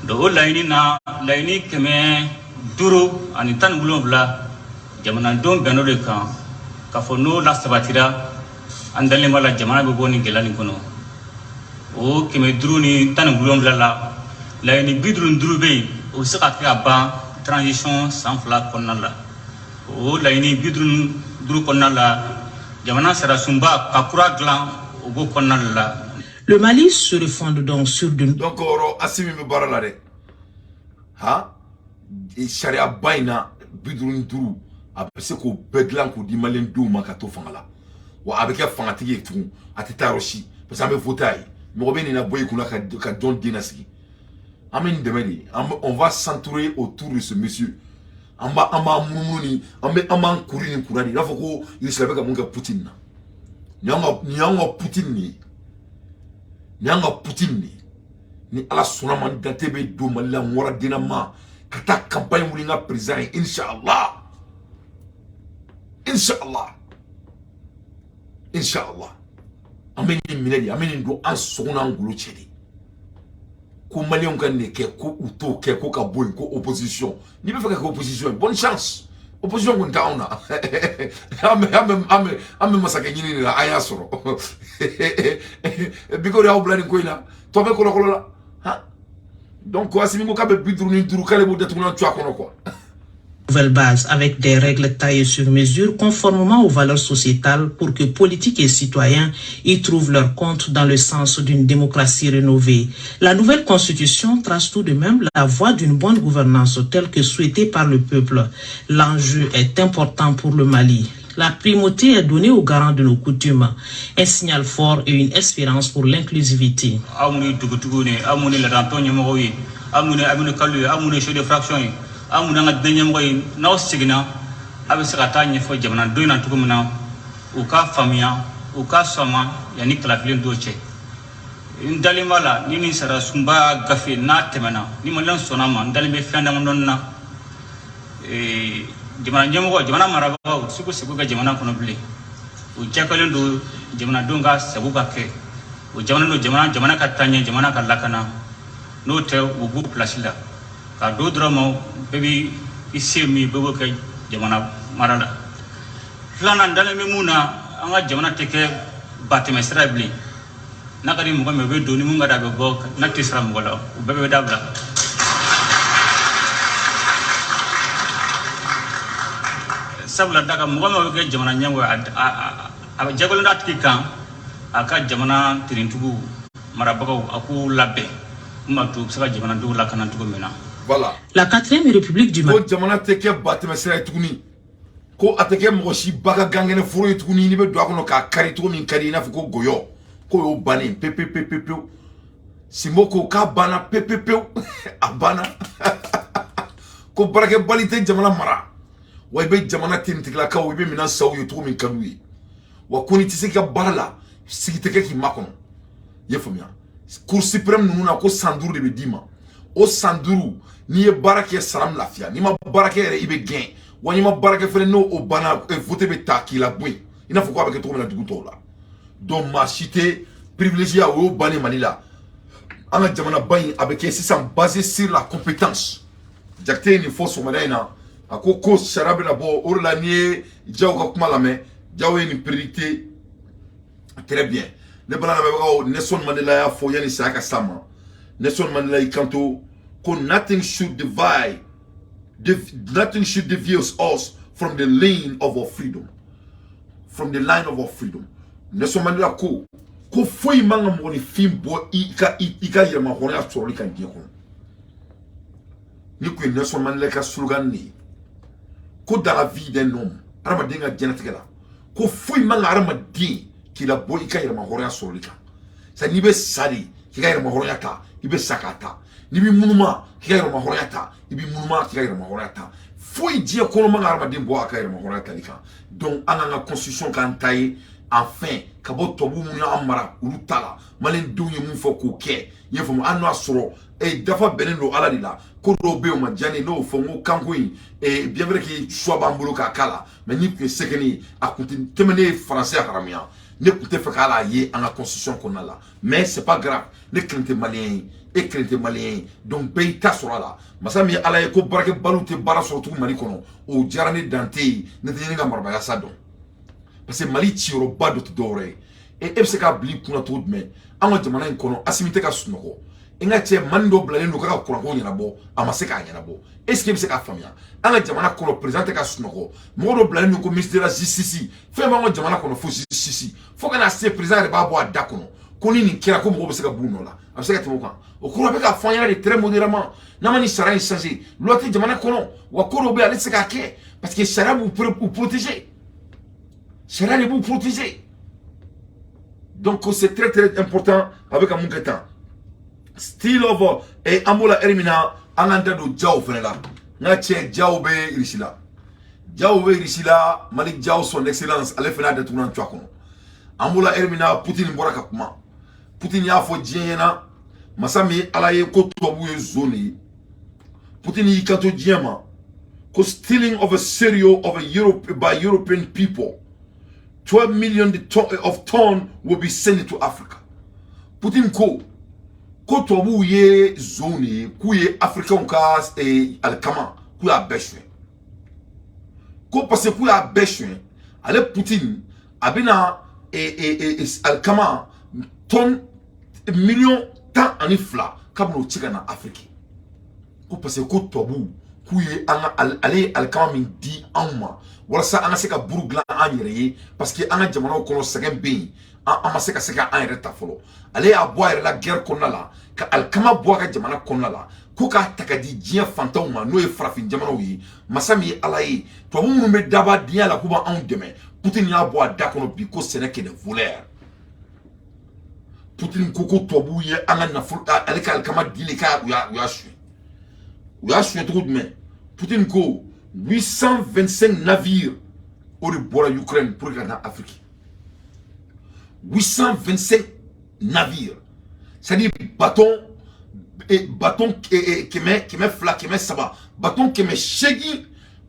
Donc o laɲini na, laɲini 517, jamanadenw bɛnn'o de kan k'a fɔ n'o lasabatira, an dalen b'a la jamana bɛ bɔ nin gɛlɛya nin kɔnɔ. O 517 la, laɲini 55 bɛ yen, o bɛ se ka kɛ ka ban transition san 2 kɔnɔna la. O laɲini 55 kɔnɔna la, jamana sariyasunba ka kura dilan, o b'o kɔnɔna la. Le Mali se refonde donc sur de Donc o yɔrɔ, Asimi bɛ baara la dɛ. Han, sariya ba in na, 55, a bɛ se k'o bɛɛ dilan k'o di maliyɛndenw ma ka to fanga la. Wa a bɛ kɛ fangatigi ye tugun, a tɛ taa yɔrɔ si, parce que an bɛ voter a ye. Mɔgɔ bɛ nin na bɔ i kunna ka jɔn den lasigi. An bɛ nin dɛmɛ de, an bɛ, on va s'entourer autour de ce monsieur. An b'a munumunu ni an bɛ, an b'an kuri ni kunna de, i n'a fɔ ko Irisi bɛ ka mun kɛ Poutine na. Nin y'an ka Poutine de ye, nin y'an ka Poutine de ye. Ni Ala sɔnna ma, ni dante bɛ don Mali la, n wɔra denna ma ka taa campagne wuli n ka président ye, inshallah, inshallah, inshallah. An bɛ nin minɛ de, an bɛ nin don an sogo n'an golo cɛ de. Ko maliyɛnw ka nin kɛ, ko u t'o kɛ, ko ka bɔ yen, ko opposition. N'i bɛ fɛ ka kɛ opposition ye, bonne chance. Opposition kun t'anw na. An bɛ masakɛ ɲini de la, an y'a sɔrɔ. Biko de y'aw bila nin ko in na, tɔ bɛ kɔlɔkɔlɔ la. Han, donc Asimi ko k'a bɛ 55, k'ale b'o datugulan tu a kɔnɔ quoi. Nouvelle base avec des règles taillées sur mesure conformément aux valeurs sociétales pour que politiques et citoyens y trouvent leur compte dans le sens d'une démocratie rénovée. La nouvelle constitution trace tout de même la voie d'une bonne gouvernance telle que souhaitée par le peuple. L'enjeu est important pour le Mali. La primauté est donnée aux garants de nos coutumes. Un signal fort et une espérance pour l'inclusivité. Aw minnu ye dugutigiw ye, aw minnu ye laadantɔn ɲɛmɔgɔw ye, aw minnu ye aminu ye, aw minnu ye chef de fraction ye, aw minnu y'an ka diinɛ ɲɛmɔgɔ ye, n'aw seginna, a bɛ se ka taa ɲɛfɔ jamanadenw na cogo min na, u k'a faamuya, u k'a sɔn ma yanni kalafili don cɛ. N dalen b'a la, ni nin sariyasunba gafe n'a tɛmɛna, ni maliyɛn sɔnna ma, n dalen bɛ fɛn damadɔni na. Jamana ɲɛmɔgɔ, jamana marabagaw su ko segu kɛ jamana kɔnɔ bilen, u jakalen don jamanadenw ka sago ka kɛ, o jamana don, jamana ka taa ɲɛ, jamana ka lakana. N'o tɛ, u b'u pilasi la ka don dɔrɔn ma, bɛɛ b'i i se min, bɛɛ b'o kɛ jamana mara la. Filanan, n dalen bɛ mun na, an ka jamana tɛ kɛ batɛmɛ sira ye bilen. N'a ka di mɔgɔ min, o bɛ don, ni mun ka di, a bɛ bɔ, n'a tɛ sira mɔgɔ la, o bɛɛ bɛ dabila. Sabula da kan mɔgɔ min bɛ kɛ jamana ɲɛmɔgɔ ye, a bɛ jagolen d'a tigi kan a ka jamana tirintigiw marabagaw a k'u labɛn mun b'a to u bɛ se ka jamanadenw lakana cogo min na. Voilà. La quatrième république du Mali. Ko jamana tɛ kɛ batɛmɛ sira ye tuguni, ko a tɛ kɛ mɔgɔ si ba ka gankɛnɛ foro ye tuguni, n'i bɛ don a kɔnɔ k'a kari cogo min ka di, i n'a fɔ ko gɔyɔ, k'o y'o bannen pe pe pe pe pewu. Sinbo ko k'a banna pe pe pewu, a banna. Ko baarakɛbali tɛ jamana mara, wa i bɛ jamana tenitigilakaw, i bɛ minɛn san u ye cogo min ka d'u ye. Wa ko n'i tɛ se k'i ka baara la, sigi tɛ kɛ k'i makɔnɔ. I ye faamuya? Cour suprême ninnu na, ko san 5 de bɛ d'i ma. O san 5, n'i ye baara kɛ, sara min lafiya. N'i ma baara kɛ yɛrɛ, i bɛ gɛn. Wa n'i ma baara kɛ fɛnɛ, n'o o banna, vote bɛ ta k'i labɔ yen, i n'a fɔ k'a bɛ kɛ cogo min na dugu tɔw la. Donc maa si tɛ privilégié, o y'o bannen Mali la. An ka jamanaba in, a bɛ kɛ sisan basé sur la compétence. Jakite ye nin fɔ sɔgɔmada in na. A ko ko sariya bɛna bɔ o de la. N'i ye Jaw ka kuma lamɛn, Jaw ye nin prédicté très bien. Ne bala lamɛnbagaw, Nelson Mandela y'a fɔ yanni saya ka s'a ma. Nelson Mandela y'i kanto ko nothing should deviate us from the lane of our freedom, from the line of our freedom. Nelson Mandela ko ko foyi man ka mɔgɔninfin bɔ i ka yɛrɛmahɔrɔnya sɔrɔli kan diɲɛ kɔnɔ. Ni kun ye Nelson Mandela ka slogan de ye ko dans la vie d'un homme, hadamaden ka diɲɛlatigɛ la, ko foyi man ka hadamaden k'i labɔ i ka yɛrɛma hɔrɔnya sɔrɔli kan. C'est n'i bɛ sa de k'i ka yɛrɛma hɔrɔnya ta, i bɛ sa k'a ta. N'i bɛ munuma k'i ka yɛrɛma hɔrɔnya ta, i bɛ munuma k'i ka yɛrɛma hɔrɔnya ta. Foyi diɲɛ kɔnɔ man ka hadamaden bɔ a ka yɛrɛma hɔrɔnya tali kan. Donc an k'an ka constitution k'an ta ye enfin, ka bɔ tubabu minnu y'an mara olu ta la. Maliyɛndenw ye mun fɔ k'o kɛ, i y'a faamu? Hali n'o y'a sɔrɔ dafa bɛnnen don Ala de la, ko dɔw bɛ yen o ma diya ne ye, n'o fɔ n ko kanko in, bien vrai que choix b'an bolo k'a k'a la, mais ni tun ye se kɛ ne ye, a kun tɛ tɛmɛ ne ye français haramuya, ne tun tɛ fɛ k'ala ye an ka constitution kɔnɔna la. Mais c'est pas grave, ne kelen tɛ maliyɛn ye, e kelen tɛ maliyɛn ye, donc bɛɛ y'i ta sɔrɔ a la. Masa min ye Ala ye ko baarakɛbaliw tɛ baara sɔrɔ tugun Mali kɔnɔ, o diyara ne dante ye. Ne tɛ ɲini ka marabaya sa dɔn, parce que Mali ciyɔrɔba dɔ tɛ dɔwɛrɛ ye. E bɛ se k'a bila i kunna cogo jumɛn, an ka jamana in kɔnɔ, Asimi tɛ ka sunɔgɔ? N ka cɛ mani dɔ bilalen don k'a ka kuranko ɲɛnabɔ, a ma se k'a ɲɛnabɔ. Est ce que e bɛ se k'a faamuya? An ka jamana kɔnɔ, président tɛ ka sunɔgɔ. Mɔgɔ dɔ bilalen don ko ministre de la justice, fɛn b'an ka jamana kɔnɔ fo justice, fo ka na se président yɛrɛ b'a bɔ a da kɔnɔ ko ni nin kɛra ko mɔgɔw bɛ se ka b'u nɔ la, a bɛ se ka tɛmɛ o kan. O kɔrɔ a bɛ k'a fɔ an ɲɛna de très modérément, n'a ma nin sariya in changer, loi tɛ jamana kɔnɔ wa, ko dɔw bɛ yen ale tɛ se k'a kɛ, parce que sariya b'u protéger, sariya de b'u protéger. Donc c'est très très important. A bɛ ka mun kɛ tan, style of an b'o la ɛri min na, an k'an da don jaw fɛnɛ la. N ka cɛ, jaw bɛ Irisi la, jaw bɛ Irisi la. Malick Diaw, son excellence, ale fɛnɛ y'a datugunan to a kɔnɔ. An b'o la ɛri min na, Poutine bɔra ka kuma. Poutine y'a fɔ diɲɛ ɲɛna, masa min ye Ala ye, ko tubabu ye zon de ye. Poutine y'i kanto diɲɛ ma ko stealing of a cereal of a Europe by European people, 12 million of ton will be sent to Africa. Poutine ko tubabuw ye zonw de ye, k'u ye Africainw ka alikama, k'u y'a bɛɛ suɲɛ, ko parce que k'u y'a bɛɛ suɲɛ, ale Poutine a bɛna alikama tɔn miliyɔn 12 k'a bɛn'o ci ka na Afiriki, ko parce que ko tubabuw k'u ye an ka, ale ye alikama min di anw ma walasa an ka se ka buru dilan an yɛrɛ ye, parce que an ka jamanaw kɔnɔ sɛgɛn bɛ yen, an ma se ka an yɛrɛ ta fɔlɔ. Ale y'a bɔ a yɛrɛ la guerre kɔnɔna la ka alikama bɔ a ka jamana kɔnɔna la ko k'a ta ka di diɲɛ fantanw ma, n'o ye farafin jamanaw ye. Masa min ye Ala ye, tubabu minnu bɛ daba diɲɛ la k'u b'anw dɛmɛ, Poutine y'a bɔ a da kɔnɔ bi ko ce n'est que des voleurs. Poutine ko tubabuw ye an ka nafolo, ale ka alikama dilen, k'a u y'a suɲɛ. U y'a suɲɛ cogo jumɛn? Poutine ko 825 navires o de bɔra Ukraine pour que ka na Afrique. 825 navires, c'est-à-dire bateau 100, 200, 300, bateau 800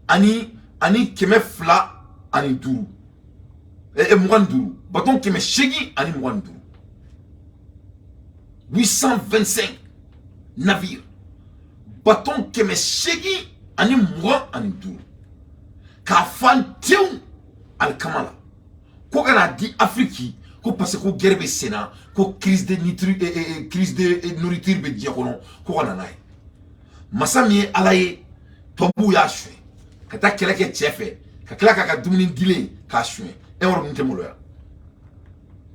ani 205, 25, bateau 825, 825 navires, bateau 825, k'a fan tewu alikama la ko ka n'a di Afiriki, ko parce que ko guerre bɛ sen na, ko crise de nourriture bɛ diɲɛ kɔnɔ, ko ka na n'a ye. Masa min ye Ala ye, tubabuw y'a suɲɛ ka taa kɛlɛ kɛ cɛ fɛ, ka tila k'a ka dumuni dilen k'a suɲɛ. E yɔrɔ ninnu tɛ maloya?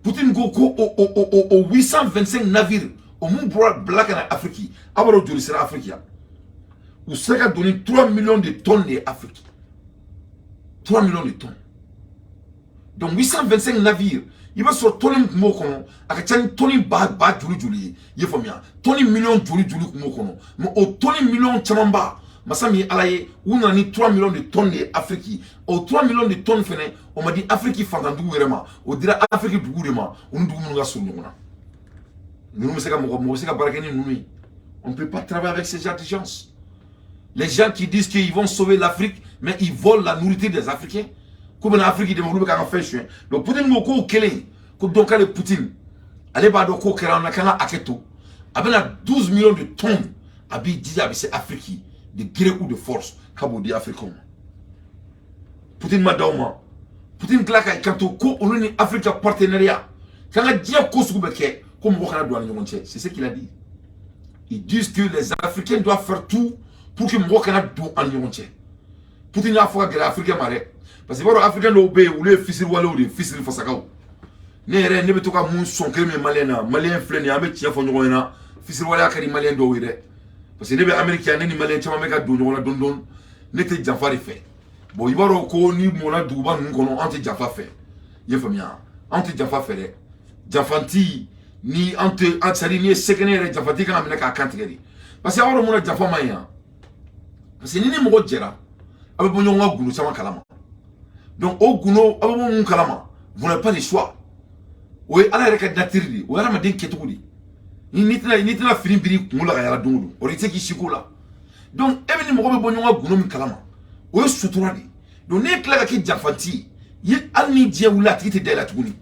Poutine ko o 825 navire o mun bɔra bila ka na Afiriki, aw b'a dɔn joli sera Afiriki yan? U sera ka don ni 3 millions de tonnes de ye Afiriki, 3 millions de tonnes. Donc 825 navires, i b'a sɔrɔ tɔni min tun b'o kɔnɔ, a ka ca ni tɔni ba joli joli ye, i ye faamuya? Tɔni miliyɔn joli joli tun b'o kɔnɔ? Mais o tɔni miliyɔn camanba, masa min ye Ala ye, u nana ni 3 millions de tonnes de ye Afiriki. O 3 millions de tonnes fɛnɛ, o ma di Afiriki fantandugu yɛrɛ ma, o dira Afiriki dugu de ma, u ni dugu minnu ka surun ɲɔgɔn na. Ninnu bɛ se ka mɔgɔ bɛ se ka baara kɛ ni ninnu ye? On ne peut pas travailler avec ces genres de gens, les gens qui disent qu'ils vont sauver l'Afrique, mais ils volent la nourriture des Africains. K'u bɛna Afiriki dɛmɛ, olu bɛ k'an ka fɛn suɲɛ. Donc Poutine ko k'o kelen ko, donc k'ale Poutine, ale b'a dɔn k'o kɛra an na, k'an ka hakɛ to, a bɛna 12 millions de tonnes, a b'i jija a bɛ se Afiriki de gré ou de force, k'a b'o di Africains ma. Poutine ma d'aw ma. Poutine tila ka kanto ko olu ni Afrique ka partenariat, k'an ka diɲɛ ko sugu bɛ kɛ, ko mɔgɔ kana don an ni ɲɔgɔn cɛ. C'est ce qu'il a dit. Ils disent que les Africains doivent faire tout pour que mɔgɔ kana don an ni ɲɔgɔn cɛ. Poutine y'a fɔ ka gɛlɛya Africain ma dɛ, parce que i b'a dɔn Africain dɔw bɛ yen, olu ye fisiriwalew de ye, fisiri fasakaw. Ne yɛrɛ, ne bɛ to ka mun sɔn kelen min maliyɛn na, maliyɛn filɛ nin ye, an bɛ tiɲɛ fɔ ɲɔgɔn ɲɛna, fisiriwaleya ka di maliyɛn dɔw ye dɛ. Parce que ne bɛ Amérique yan, ne ni Malien caman bɛ ka don ɲɔgɔn na dɔɔni dɔɔni. Ne tɛ janfa de fɛ. Bon, i b'a dɔn ko ni mɔnna duguba ninnu kɔnɔ, an tɛ janfa fɛ. I ye faamuya? An tɛ janfa fɛ dɛ. Janfanti ni an tɛ an, c'est à dire n'i ye sɛgɛnɛ yɛrɛ, janfanti kan ka minɛ k'a kan tigɛ de. Parce que aw b'a dɔn mun na janfa man ɲi yan? Parce que ni mɔgɔ jɛra, a bɛ bɔ ɲɔgɔn ka gundo caman kalama. Donc o gundo, aw bɛ bɔ mun kalama? Vous n'avez pas le choix. O ye Ala yɛrɛ ka nature de ye, o ye hadamaden kɛcogo de ye. Ni tɛna fini biri i kunkolo la ka yala don o don, o de tɛ k'i siko la. Donc e bɛ ni mɔgɔ bɛ bɔ ɲɔgɔn ka gundo min kalama, o ye sutura de ye. Donc n'e tila ka kɛ janfanti ye, hali ni diɲɛ wuli, a tigi tɛ da i la tuguni,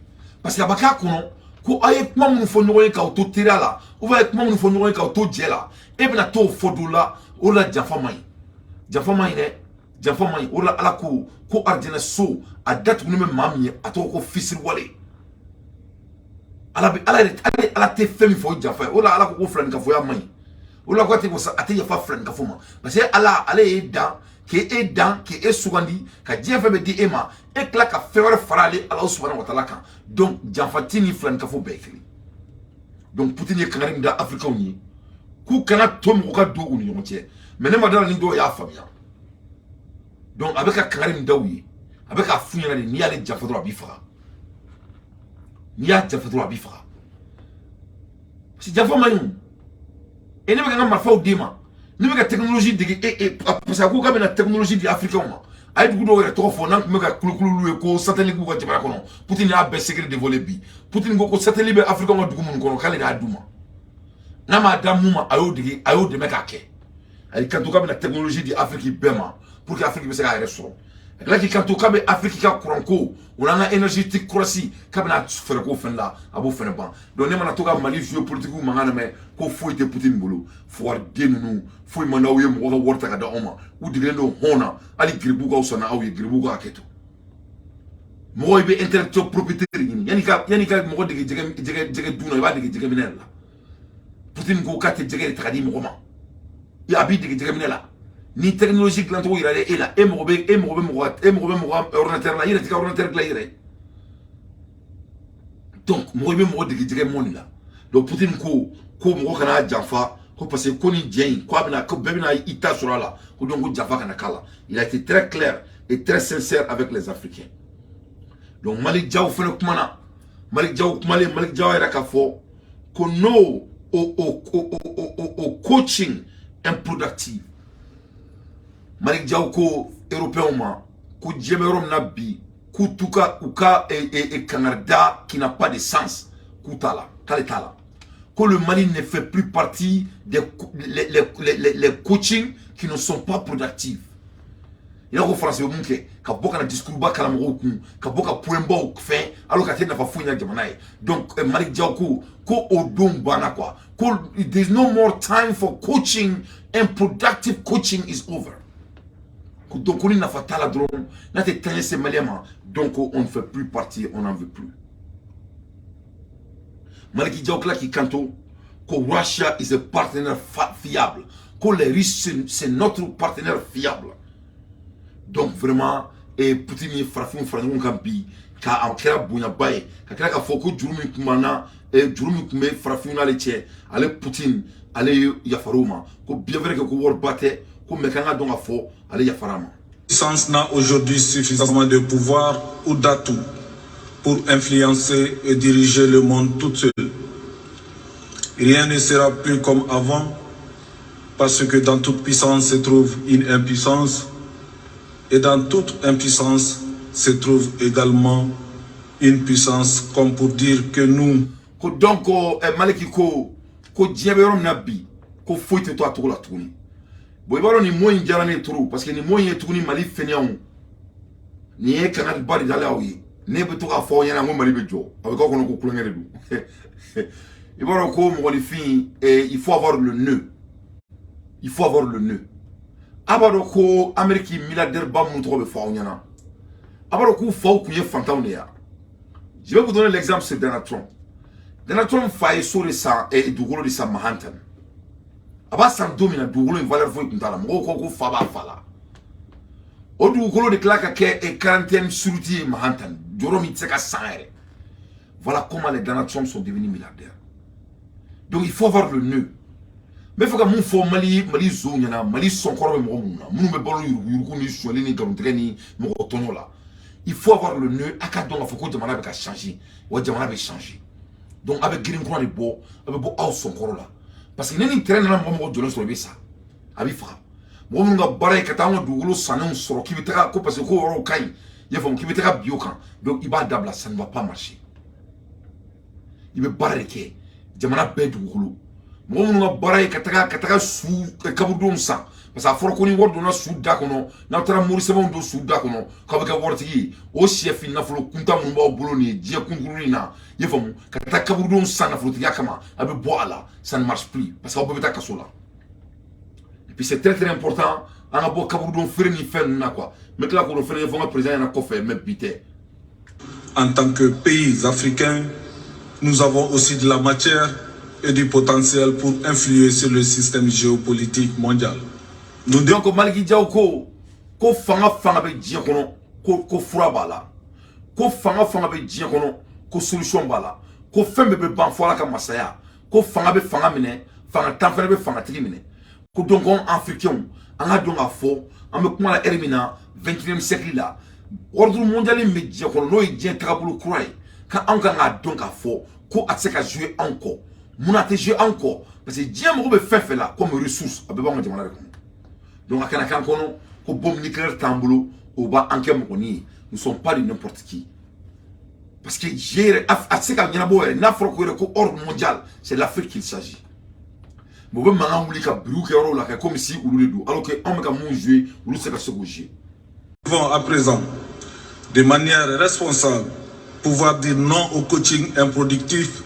parce que a b'a k'a kɔnɔ ko aw ye kuma minnu fɔ ɲɔgɔn ye k'aw to teriya la, ou bien a ye kuma minnu fɔ ɲɔgɔn ye k'aw to jɛ la, e bɛna t'o fɔ dɔ la. O de la janfa man ɲi, janfa man ɲi dɛ, janfa man ɲi. O de la Ala ko ko arijinɛ so a datugulen bɛ maa min ye, a tɔgɔ ko fisiriwale. Ala bɛ Ala yɛrɛ, ale Ala tɛ fɛn min fɔ, o ye janfa ye. O de la Ala ko ko filanikafoya man ɲi. O de la ko a tɛ ko a tɛ yafa filanikafo ma, parce que Ala, ale y'e dan, k'e dan, k'e sugandi, ka diɲɛ fɛn bɛɛ di e ma, e tila ka fɛn wɛrɛ fara ale Ala subahana wa taala kan. Donc janfati ni filanikafo bɛɛ ye kelen. Donc Poutine ye kangari min da Africains ye k'u kana to mɔgɔ ka don u ni ɲɔgɔn cɛ, mais ne ma dala ni dɔw y'a faamuya. Donc a bɛ ka kangari min da u ye, a bɛ k'a f'u ɲɛna de: n'i y'ale janfa dɔrɔn, a b'i faga. N'i y'a janfa dɔrɔn, a b'i faga, parce que janfa man ɲi o. E, ne bɛ ka n ka marifaw d'e ma, ne bɛ ka technologie dege e e, parce que a ko k'a bɛna technologie di Africains ma. A ye dugu dɔw yɛrɛ tɔgɔ fɔ n'an tun bɛ ka kulukulu ye ko satellite b'u ka jamana kɔnɔ. Poutine y'a bɛɛ secret dévoilé bi. Poutine ko ko satellite bɛ Africains ka dugu minnu kɔnɔ, k'ale de y'a d'u ma. N'a m'a da mun ma, a y'o dege, a y'o dɛmɛ k'a kɛ. A y'i kanto k'a bɛna technologie di Afrique bɛɛ ma pour que Afrique bɛ se k'a yɛrɛ sɔrɔ. A tila k'i kanto k'a bɛ Afrique ka courant ko, o n'an ka énergétique kɔlɔsi, k'a bɛna fɛɛrɛ k'o fɛnɛ la, a b'o fɛnɛ ban. Donc ne mana to ka Mali jouer politique mankan lamɛn ko foyi tɛ Poutine bolo, fugariden ninnu, foyi man d'aw ye. Mɔgɔ ka wari ta ka d'aw ma, u degelen don hɔn na. Hali geribu ka fisa n'aw ye, geribu ka hakɛ to. Mɔgɔ, i bɛ intellectuel propriété de ɲini. Yanni ka mɔgɔ dege jɛgɛ dun na, i b'a dege jɛgɛ minɛ de la. Poutine ko k'a tɛ jɛgɛ de ta ka di mɔgɔ ma, a b'i dege jɛgɛ minɛ la. Ni technologie dilancogo yira e la, e mago bɛ mɔgɔ ordinateur la, i yɛrɛ t'i ka ordinateur dilan i yɛrɛ ye. Donc mɔgɔ, i bɛ mɔgɔ dege jɛgɛ mɔni la. Donc Poutine ko ko mɔgɔ kana janfa, ko parce que ko ni jɛ in, ko a bɛna, ko bɛɛ bɛna i ta sɔrɔ a la, ko donc ko janfa kana k'a la. Il a été très clair et très sincère avec les Africains. Donc Malick Diaw fana kumana. Malick Diaw kumalen, Malick Diaw yɛrɛ ka fɔ ko no au coaching improductif. Malick Diaw ko Européens ma ko diɲɛ bɛ yɔrɔ min na bi, k'u t'u ka u ka kangarida qui n'a pas de sens, k'u t'a la, k'ale t'a la, ko le Mali ne fait plus partie des les coachings qui ne sont pas productifs. I n'a fɔ Faransi bɛ mun kɛ ka bɔ ka na discours ba kalan mɔgɔw kun, ka bɔ ka point baw fɛn, alors que a tɛ nafa foyi ɲɛ jamana ye. Donc Malick Diaw ko ko o don banna quoi, ko there is no more time for coaching and productive coaching is over. Ko donc ko ni nafa t'a la dɔrɔn, n'a tɛ taa ɲɛ se Malien ma, donc on ne fait plus partie, on n'en veut plus. Malick Diaw tila k'i kanto ko Russia is a partenaire fiable, ko les Russes, c'est notre partenaire fiable. Donc vraiment, Poutine ye farafinw fara ɲɔgɔn kan bi, ka a kɛra bonyaba ye, ka tila k'a fɔ ko juru min tun b'an na, juru min tun bɛ farafinw n'ale cɛ, ale Poutine, ale ye yafar'o ma, ko bien vrai que ko wariba tɛ ko, mais k'an ka dɔn k'a fɔ ale yafara ma. Puissance n'a aujourd'hui suffisamment de pouvoir ou d'atouts pour influencer et diriger le monde toute seule. Rien ne sera plus comme avant, parce que dans toute puissance se trouve une impuissance, et dans toute impuissance se trouve également une puissance, comme pour dire que nous, Ko donc Maliki ko ko diɲɛ bɛ yɔrɔ min na bi, ko foyi tɛ to a cogo la tuguni. Bon, i b'a dɔn nin mot in diyara ne ye trop, parce que nin mot in ye tuguni Mali fɛnɛyanw nin ye kangariba de dalen aw ye. Ne bɛ to k'a fɔ aw ɲɛna ko Mali bɛ jɔ, a bɛ k'aw kɔnɔ ko kulonkɛ de don. I b'a dɔn ko mɔgɔninfin, il faut avoir le nœud, il faut avoir le nœud. A b'a dɔn ko Amérique milliardaire ba minnu tɔgɔ bɛ fɔ aw ɲɛna, a b'a dɔn k'u faw tun ye fantanw de ye. Je vais vous donner l'exemple sur Donald Trump. Donald Trump fa ye so de san, dugukolo de san Manhattan. A b'a san don min na, dugukolo in valeur foyi tun t'a la. Mɔgɔw ko ko fa b'a fa la. O dugukolo de tila ka kɛ 41 suruti ye Manhattan, jɔyɔrɔ min tɛ se ka san yɛrɛ. Voilà comment les Donald Trump sont devenus milliardaires. Donc il faut avoir le nœud. N bɛ fɛ ka mun fɔ Mali zonw ɲɛna, Mali sɔnkɔrɔ bɛ mɔgɔ minnu na, minnu bɛ balo yuruguyurugu ni sonyali ni nkalontigɛ ni mɔgɔ tɔɲɔ la, il faut avoir le nœud. A ka dɔn k'a fɔ ko jamana bɛ ka changer, wa jamana bɛ changer. Donc a bɛ girin kura de bɔ, a bɛ bɔ aw sɔnkɔrɔ la, parce que ni nin terrain nana mɔgɔ mɔgɔ jɔlen sɔrɔ, i bɛ sa, a b'i faga. Mɔgɔ minnu ka baara ye ka taa an ka dugukolo sannenw sɔrɔ, k'i bɛ taga ko parce que ko yɔrɔw ka ɲi, i y'a faamu, k'i bɛ taga bi o kan, donc i b'a dabila, ça ne va pas marcher. I bɛ baara de kɛ, jamana bɛɛ dugukolo. Mɔgɔ minnu ka baara ye ka taga su kaburudenw san, parce que a fɔra ko ni wari donna su da kɔnɔ, n'aw taara mori sɛbɛnw don su da kɔnɔ, k'aw bɛ kɛ waritigi ye. O sɛfin nafolo kuntan minnu b'aw bolo nin ye diɲɛ kunkurunin in na, i y'a faamu, ka taa kaburudenw san nafolotigiya kama, a bɛ bɔ a la, ça ne marche plus, parce que aw bɛɛ bɛ taa kaso la. Et puis c'est très très important an ka bɔ kaburudenw feere ni fɛn ninnu na quoi. N bɛ tila k'o fɛnɛ ɲɛfɔ n ka président ɲɛna kɔfɛ, mais bi tɛ. En tant que pays africains, nous avons aussi de la matière et du potentiel pour influer sur le système géopolitique mondial. Nous Donc Maliki Diaw ko fanga fanga bɛ diɲɛ kɔnɔ, ko fura b'a la, ko fanga fanga bɛ diɲɛ kɔnɔ, ko solution b'a la, ko fɛn bɛɛ bɛ ban fɔ Ala ka masaya, ko fanga bɛ fanga minɛ, fanga tan fɛnɛ bɛ fangatigi minɛ. Ko donc anw Africains, an ka dɔn k'a fɔ an bɛ kuma la ère min na, 21e siècle la, ordre mondial min bɛ diɲɛ kɔnɔ, n'o ye diɲɛ tagabolo kura ye, ka anw kan k'a dɔn k'a fɔ ko a tɛ se ka jouer anw kɔ. Munna a tɛ jouer anw kɔ? Parce que diɲɛ mago bɛ fɛn fɛn la comme ressource, a bɛɛ b'anw ka jamana de kɔnɔ. Donc a kana k'an kɔnɔ ko bombe nucléaire t'an bolo, o b'an kɛ mɔgɔnin ye. Nous sommes pas de n'importe qui, parce que diɲɛ yɛrɛ a tɛ se ka ɲɛnabɔ yɛrɛ. N'a fɔra ko yɛrɛ ko ordre mondial, c'est l'Afrique qu'il s'agit. Mais u bɛ mankan wuli ka biriw kɛ yɔrɔw la kɛ comme si olu de don, alors que anw bɛ ka mun jouer, olu tɛ se ka se k'o jouer. Devons à présent, de manière responsable, pouvoir dire non au coaching improductif,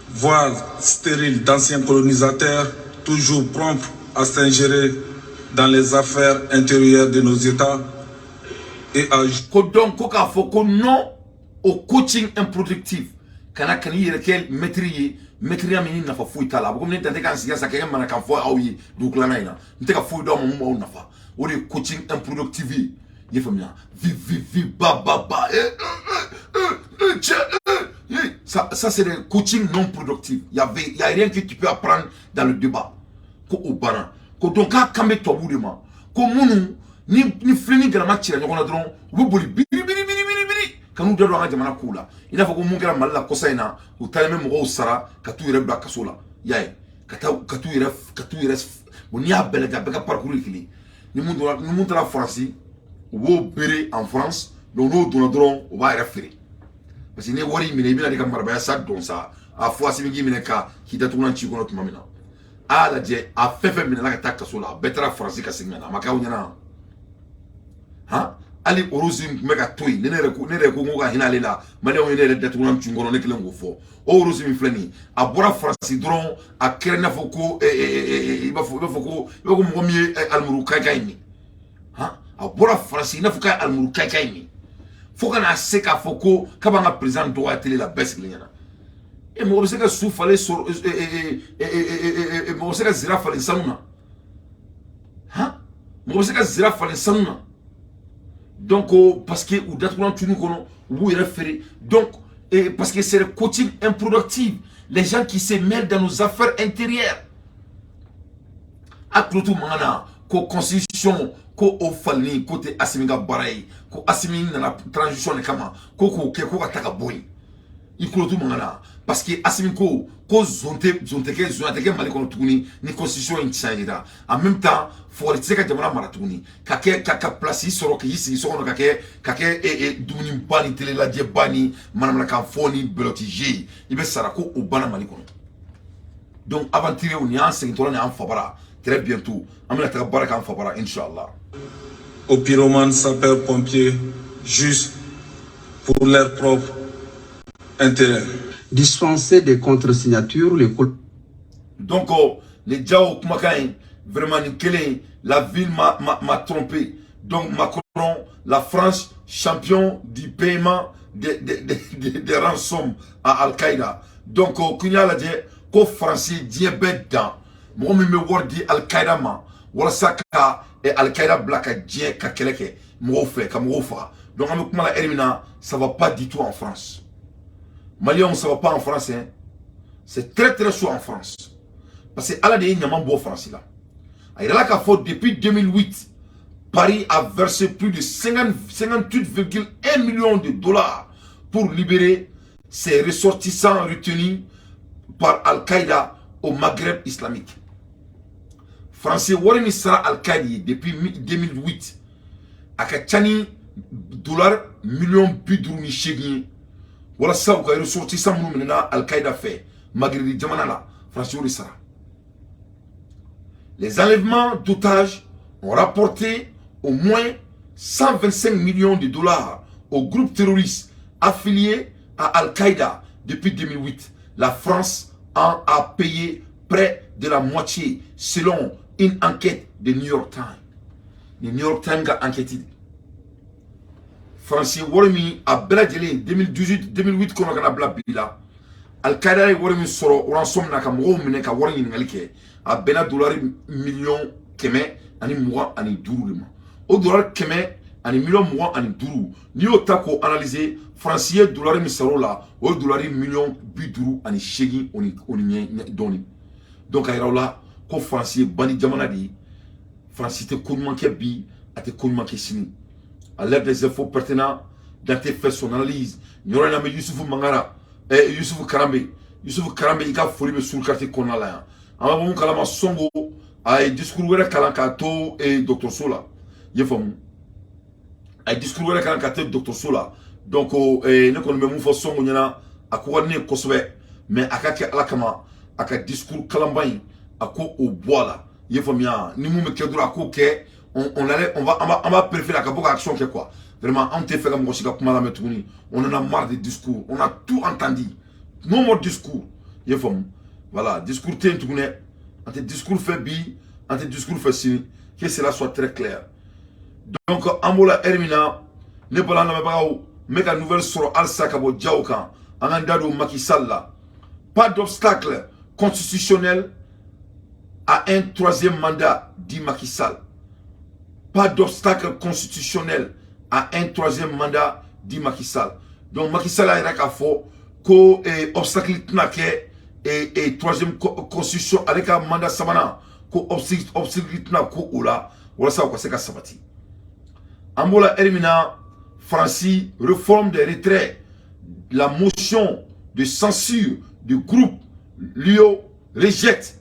voire stérile d'anciens colonisateurs, toujours prompts à s'ingérer dans les affaires intérieures de nos États et à Ko donc ko k'a fɔ ko non au coaching improductif. Kana n'i yɛrɛ kɛ maître ye, maîtreya min ni nafa foyi t'a la. A bɛ komi ne dan tɛ k'an sigi sa kɛ manakan fɔ aw ye dugu in na, n tɛ ka foyi d'aw ma mun b'aw nafa. O de ye coaching improductif ye, i ye faamuya? Vi vi vi ba ba ba, eh eh eh cɛ eh eh, ça c'est des coaching non productifs. Il y a rien que tu peux apprendre dans le débat. Ko o banna. Ko donc k'a kan bɛ tubabuw de ma, ko minnu ni filen ni galama cira ɲɔgɔn na dɔrɔn, u bɛ boli biri biri biri biri biri ka n'u da don an ka jamana kow la, i n'a fɔ ko mun kɛra Mali la kɔsa in na. U taalen bɛ mɔgɔw sara ka t'u yɛrɛ bila kaso la, i y'a ye, ka t'u yɛrɛ. Bon, n'i y'a bɛɛ lajɛ, a bɛɛ ka parcours ye kelen. Ni mun donna, ni mun taara Faransi, u b'o bere en France. Donc n'o donna dɔrɔn, u b'a yɛrɛ feere, parce que n'i ye wari minɛ, i bɛna de ka marabaya sa dɔn sa. A fɔ Asimi k'i minɛ ka k'i datugulan ci kɔnɔ tuma min na, a y'a lajɛ, a fɛn fɛn minɛna ka taa kaso la, a bɛɛ taara Faransi ka segin ka na. A ma kɛ aw ɲɛna han? Hali Orosi tun bɛ ka to yen, ne yɛrɛ ko n ko ka hinɛ ale la. Maliyɛnw ye ne yɛrɛ datugulan cun kɔnɔ, ne kelen k'o fɔ. O Orosi min filɛ nin ye, a bɔra Faransi dɔrɔn, a kɛra i n'a fɔ ko i b'a fɔ ko i b'a fɔ ko mɔgɔ min ye alimuru kayi min han. A bɔra Faransi i n'a fɔ k'a ye alimuru kayi min, fo ka n'a se k'a fɔ ko k'a b'an ka président dɔgɔya télé la, bɛɛ sigilen ɲɛna. E mɔgɔ bɛ se ka su falen sɔrɔ, mɔgɔ bɛ se ka zira falen sanu na han, mɔgɔ bɛ se ka zira falen sanu na. Donc parce que u datugulan tunu kɔnɔ, u b'u yɛrɛ feere. Donc parce que c'est le coaching improductif, les gens qui se mêlent dans nos affaires intérieures. A tulo t'u mankan na ko constitution ko o falenni ko tɛ Asimi ka baara ye, ko Asimi nana transition de kama, ko k'o kɛ ko ka ta ka bɔ yen. I tulo t'u mankan na, parce que Asimi ko zon tɛ kɛ, zonya tɛ kɛ Mali kɔnɔ tuguni ni constitution in changera. En même temps, fɔri tɛ se ka jamana mara tuguni ka kɛ ka place sɔrɔ k'i sigi so kɔnɔ, ka kɛ dumuniba ni télé lajɛba ni manamanakan fɔ ni belɔti ye, i bɛ sara, ko o banna Mali kɔnɔ. Donc aventurier, nin y'an segintɔla, nin y'an fabara. Très bientôt an bɛna taga baara k'an fabara, inchallah. Aux pyromanes sapeurs-pompiers juste pour leur propre intérêt. Dispensé des contre-signatures, les Donc les Diao kumakan in, vraiment nin kelen, la ville m'a trompé. Donc Macron, la France, champion du paiement des rançons à Al-Qaïda. Donc kun y'a lajɛ ko Faransi diɲɛ bɛɛ dan mɔgɔ min bɛ wari di Al-Qaïda ma walasa ka Al-Qaïda bila ka diɲɛ ka kɛlɛ kɛ mɔgɔw fɛ, ka mɔgɔw faga. Donc an bɛ kuma la heure min na, ça va pas du tout en France. Maliens, ça va pas en France, hein. C'est très très chaud en France. Parce que Ala de ye ɲama bɔ Faransi la. A yirala k'a fɔ, depuis 2008, Paris a versé plus de 58,1 millions de dollars pour libérer ses ressortissants retenus par Al-Qaïda au Maghreb islamique. Français wari min sara Al-Qaïda ye depuis 2008, a ka ca ni dollar miliyɔn 58 ye, walasa u ka ressortissants minnu minɛna Al-Qaïda fɛ Maghreb jamana la, Français y'o de sara. Les enlèvements d'otages ont rapporté au moins 125 millions de dollars au groupe terroriste affilié à Al-Qaïda depuis 2008. La France en a payé près de la moitié, selon une enquête de New York Times. Le New York Times a enquêté. Faransi wari min a bɛɛ lajɛlen 2018 2008 kɔnɔ ka na bila bi la, Al-Qaïda ye wari min sɔrɔ rançon na ka mɔgɔw minɛ ka wari ɲininkali kɛ, a bɛnna dolari miliyɔn 125 de ma. O dolari 100 miliyɔn 25, n'i y'o ta k'o analyser, Faransi ye dolari min sɔrɔ o la, o ye dolari miliyɔn 58 o ni ɲɛ dɔɔni. Donc a yira o la ko Faransi ye bandit jamana de ye. Faransi tɛ ko ɲuman kɛ bi, a tɛ ko ɲuman kɛ sini. À l'heure des infos pertinents, Dante fait son analyse. Nin yɔrɔ in na, n bɛ Yusufu Mangara, Yusufu Karambe, Yusufu Karambe, i ka foli bɛ suru quartier kɔnɔna la yan. An bɛ mun kalama, Sonko a ye discours wɛrɛ kalan k'a to dɔgɔtɔrɔso la. I ye faamu, a ye discours wɛrɛ kalan k'a to dɔgɔtɔrɔso la. Donc ne kɔni bɛ mun fɔ Sonko ɲɛna, a ko ka di ne ye kosɛbɛ, mais a ka kɛ Ala kama, a ka discours kalanba in, a ko o bɔ a la. I ye faamuya, ni mun bɛ kɛ dɔrɔn, a k'o kɛ. On allait on va an b'a préférer a ka bɔ ka action kɛ quoi. Vraiment, anw tɛ fɛ ka mɔgɔ si ka kuma lamɛn tuguni. On en a marre des discours, on a tout entendu, no more discours. I ye faamu, voilà, discours tɛ yen tuguni dɛ. An tɛ discours fɛ bi, an tɛ discours fɛ sini, que cela soit très clair. Donc an b'o la heure min na, ne bɔra, an lamɛnbagaw, n bɛ ka nouvelle sɔrɔ halisa ka bɔ jaw kan. An k'an da don Macky Sall la. Pas d'obstacle constitutionnel à un troisième mandat, dit Macky Sall. Pas d'obstacle constitutionnel à un troisième mandat, dit Macky Sall. Donc Macky Sall a yira k'a fɔ ko obstacle tɛna kɛ troisième constitution, ale ka mandat sabanan ko obstacle tɛna ko o la, walasa u ka se ka sabati. An b'o la heure min na, Faransi, réforme des retraites, la motion de censure du groupe LIO rejette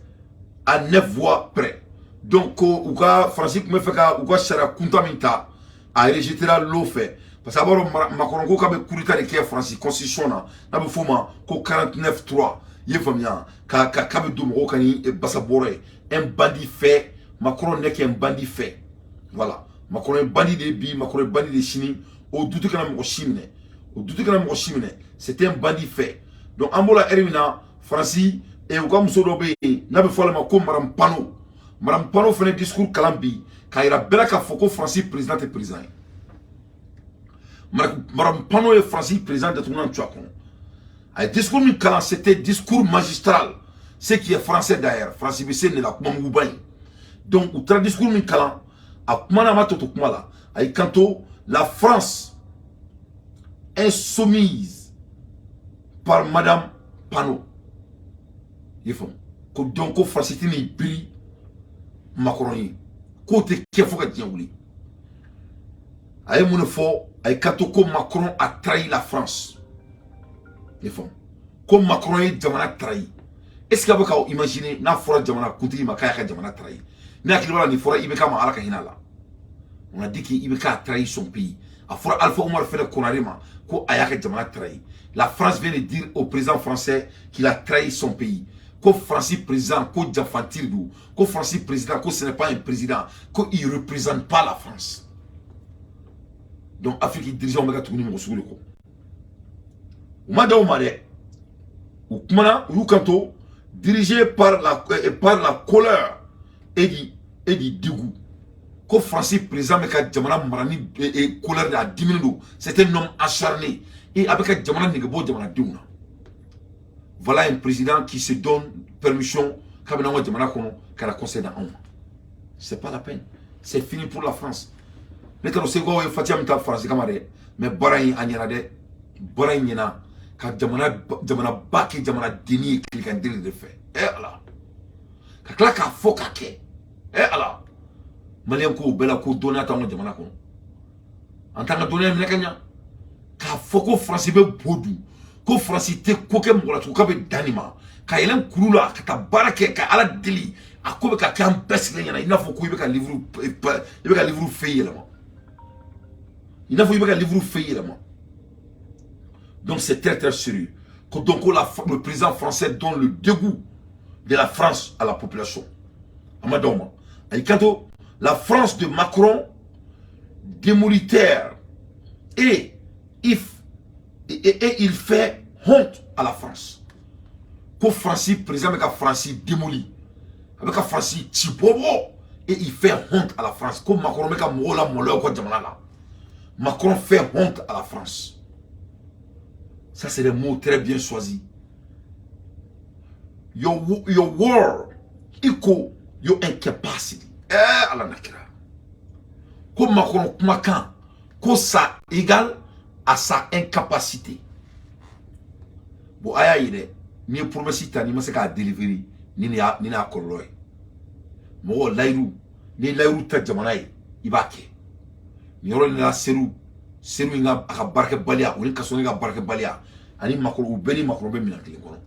à 9 voix près. Donc ko u ka Faransi tun bɛ fɛ ka u ka sariya kunta min ta, a rejetera l'o fɛ, parce que a b'a dɔn Macron ko k'a bɛ coup d'état de kɛ Faransi constitution na, n'a bɛ f'o ma ko 49-3. I ye faamuya, ka k'a bɛ don mɔgɔw kan ni basa bɔrɔ ye. Un bandit fait, Macron n'est qu'un bandit fait. Voilà, Macron ye bandit de ye bi, Macron ye bandit de sini. O doute kana mɔgɔ si minɛ, o doute kana mɔgɔ si minɛ. C'est un bandit fait. Donc an b'o la heure min na, Faransi u ka muso dɔ bɛ yen n'a bɛ fɔ ale ma ko Madame Panot. Madame Panot fana discours kalan bi k'a yira bɛɛ la k'a fɔ ko Faransi président tɛ président ye. Madame Panot ye Faransi président datugulan tu a kɔnɔ. A ye discours min kalan, c'était discours magistral, ce qui est français d'ailleurs. Faransi bɛ se nin la kuma muguba in. Donc u taara discours min kalan, a kumana, a ma tɔ to kuma la, a y'i kanto: la France insoumise par Madame Panot. I ye faamu ko donc ko Faransi tɛ n'i biri Macron ye, k'o tɛ kɛ fo ka diɲɛ wuli. A ye mun de fɔ? A ye kanto ko Macron a trahi la France. I ye faamu, ko Macron ye jamana trahi. Est ce que a bɛ k'aw imaginer n'a fɔra jamana kuntigi ma k'a y'a ka jamana trahi? Ne hakili b'a la, nin fɔra IBK ma, Ala ka hinɛ a la. On a dit que IBK a trahi son pays. A fɔra Alpha Oumar fɛnɛ Konaré ma ko a y'a ka jamana trahi. La France vient de dire au président français qu'il a trahi son pays, ko Faransi président ko janfantiri don, ko Faransi président ko ce n'est pas un président, ko il représente pas la France. Donc Afrique dirigeant bɛ ka tugu ni mɔgɔ sugu de kɔ. U ma da o ma dɛ, u kumana, u y'u kanto: dirigé par la colère et du dégoût. Ko Faransi président bɛ ka jamana mara ni colère de, a diminen don. C'est un homme acharné et a bɛ ka jamana nege bɔ jamanadenw na. Voilà un président qui se donne permission k'a bɛ n'anw ka jamana kɔnɔ ka na conseil d'anw ma. C'est pas la peine, c'est fini pour la France. Ne t'a dɔn segukaw ye fatiya min ta Faransi kama dɛ, mais baara in a ɲɛna dɛ, baara in ɲɛna ka jamana jamanaba kɛ jamana denni ye tilegan deli de fɛ. Ala. Ka tila k'a fɔ k'a kɛ. Eh Ala, maliyɛn ko bɛɛ la ko dɔnniya t'anw ka jamana kɔnɔ. An t'an ka dɔnniya minɛ ka ɲa. K'a fɔ ko Faransi bɛ bo dun, ko Faransi tɛ ko kɛ mɔgɔ la tugun k'a bɛ dan nin ma, ka yɛlɛn kuru la ka taa baara kɛ ka Ala deli, a ko bɛ ka kɛ an bɛɛ sigilen ɲɛna i n'a fɔ ko i bɛ ka livre i bɛ ka livre feuille yɛlɛma. I n'a fɔ i bɛ ka livre feuille yɛlɛma. Donc c'est très très sérieux. Donc le président français donne le dégoût de la France à la population. Amadoma. La France de Macron, démoliteur, et il fait honte à la France. Ko Fransi, président avec la France démoli, avec la France tibobo, et il fait honte à la France. Ko Macron avec la Macron fait honte à la France. Ça, c'est des mots très bien choisis. Your word equal your incapacity. Eh, Allah nakira. Ko Macron kumakan, ko ça égale à sa incapacité. Bon, aya yire, ni promesse ta ni ma se ka délivrer, ni ni a kɔlɔlɔ ye. Mɔgɔ layiru, ni layiru ta jamana ye, i b'a kɛ. Nin yɔrɔ in la Seru in ka a ka baarakɛbaliya, o ni Kasɔnge ka baarakɛbaliya, ani Macron, u bɛɛ ni Macron bɛ minɛn kelen kɔnɔ.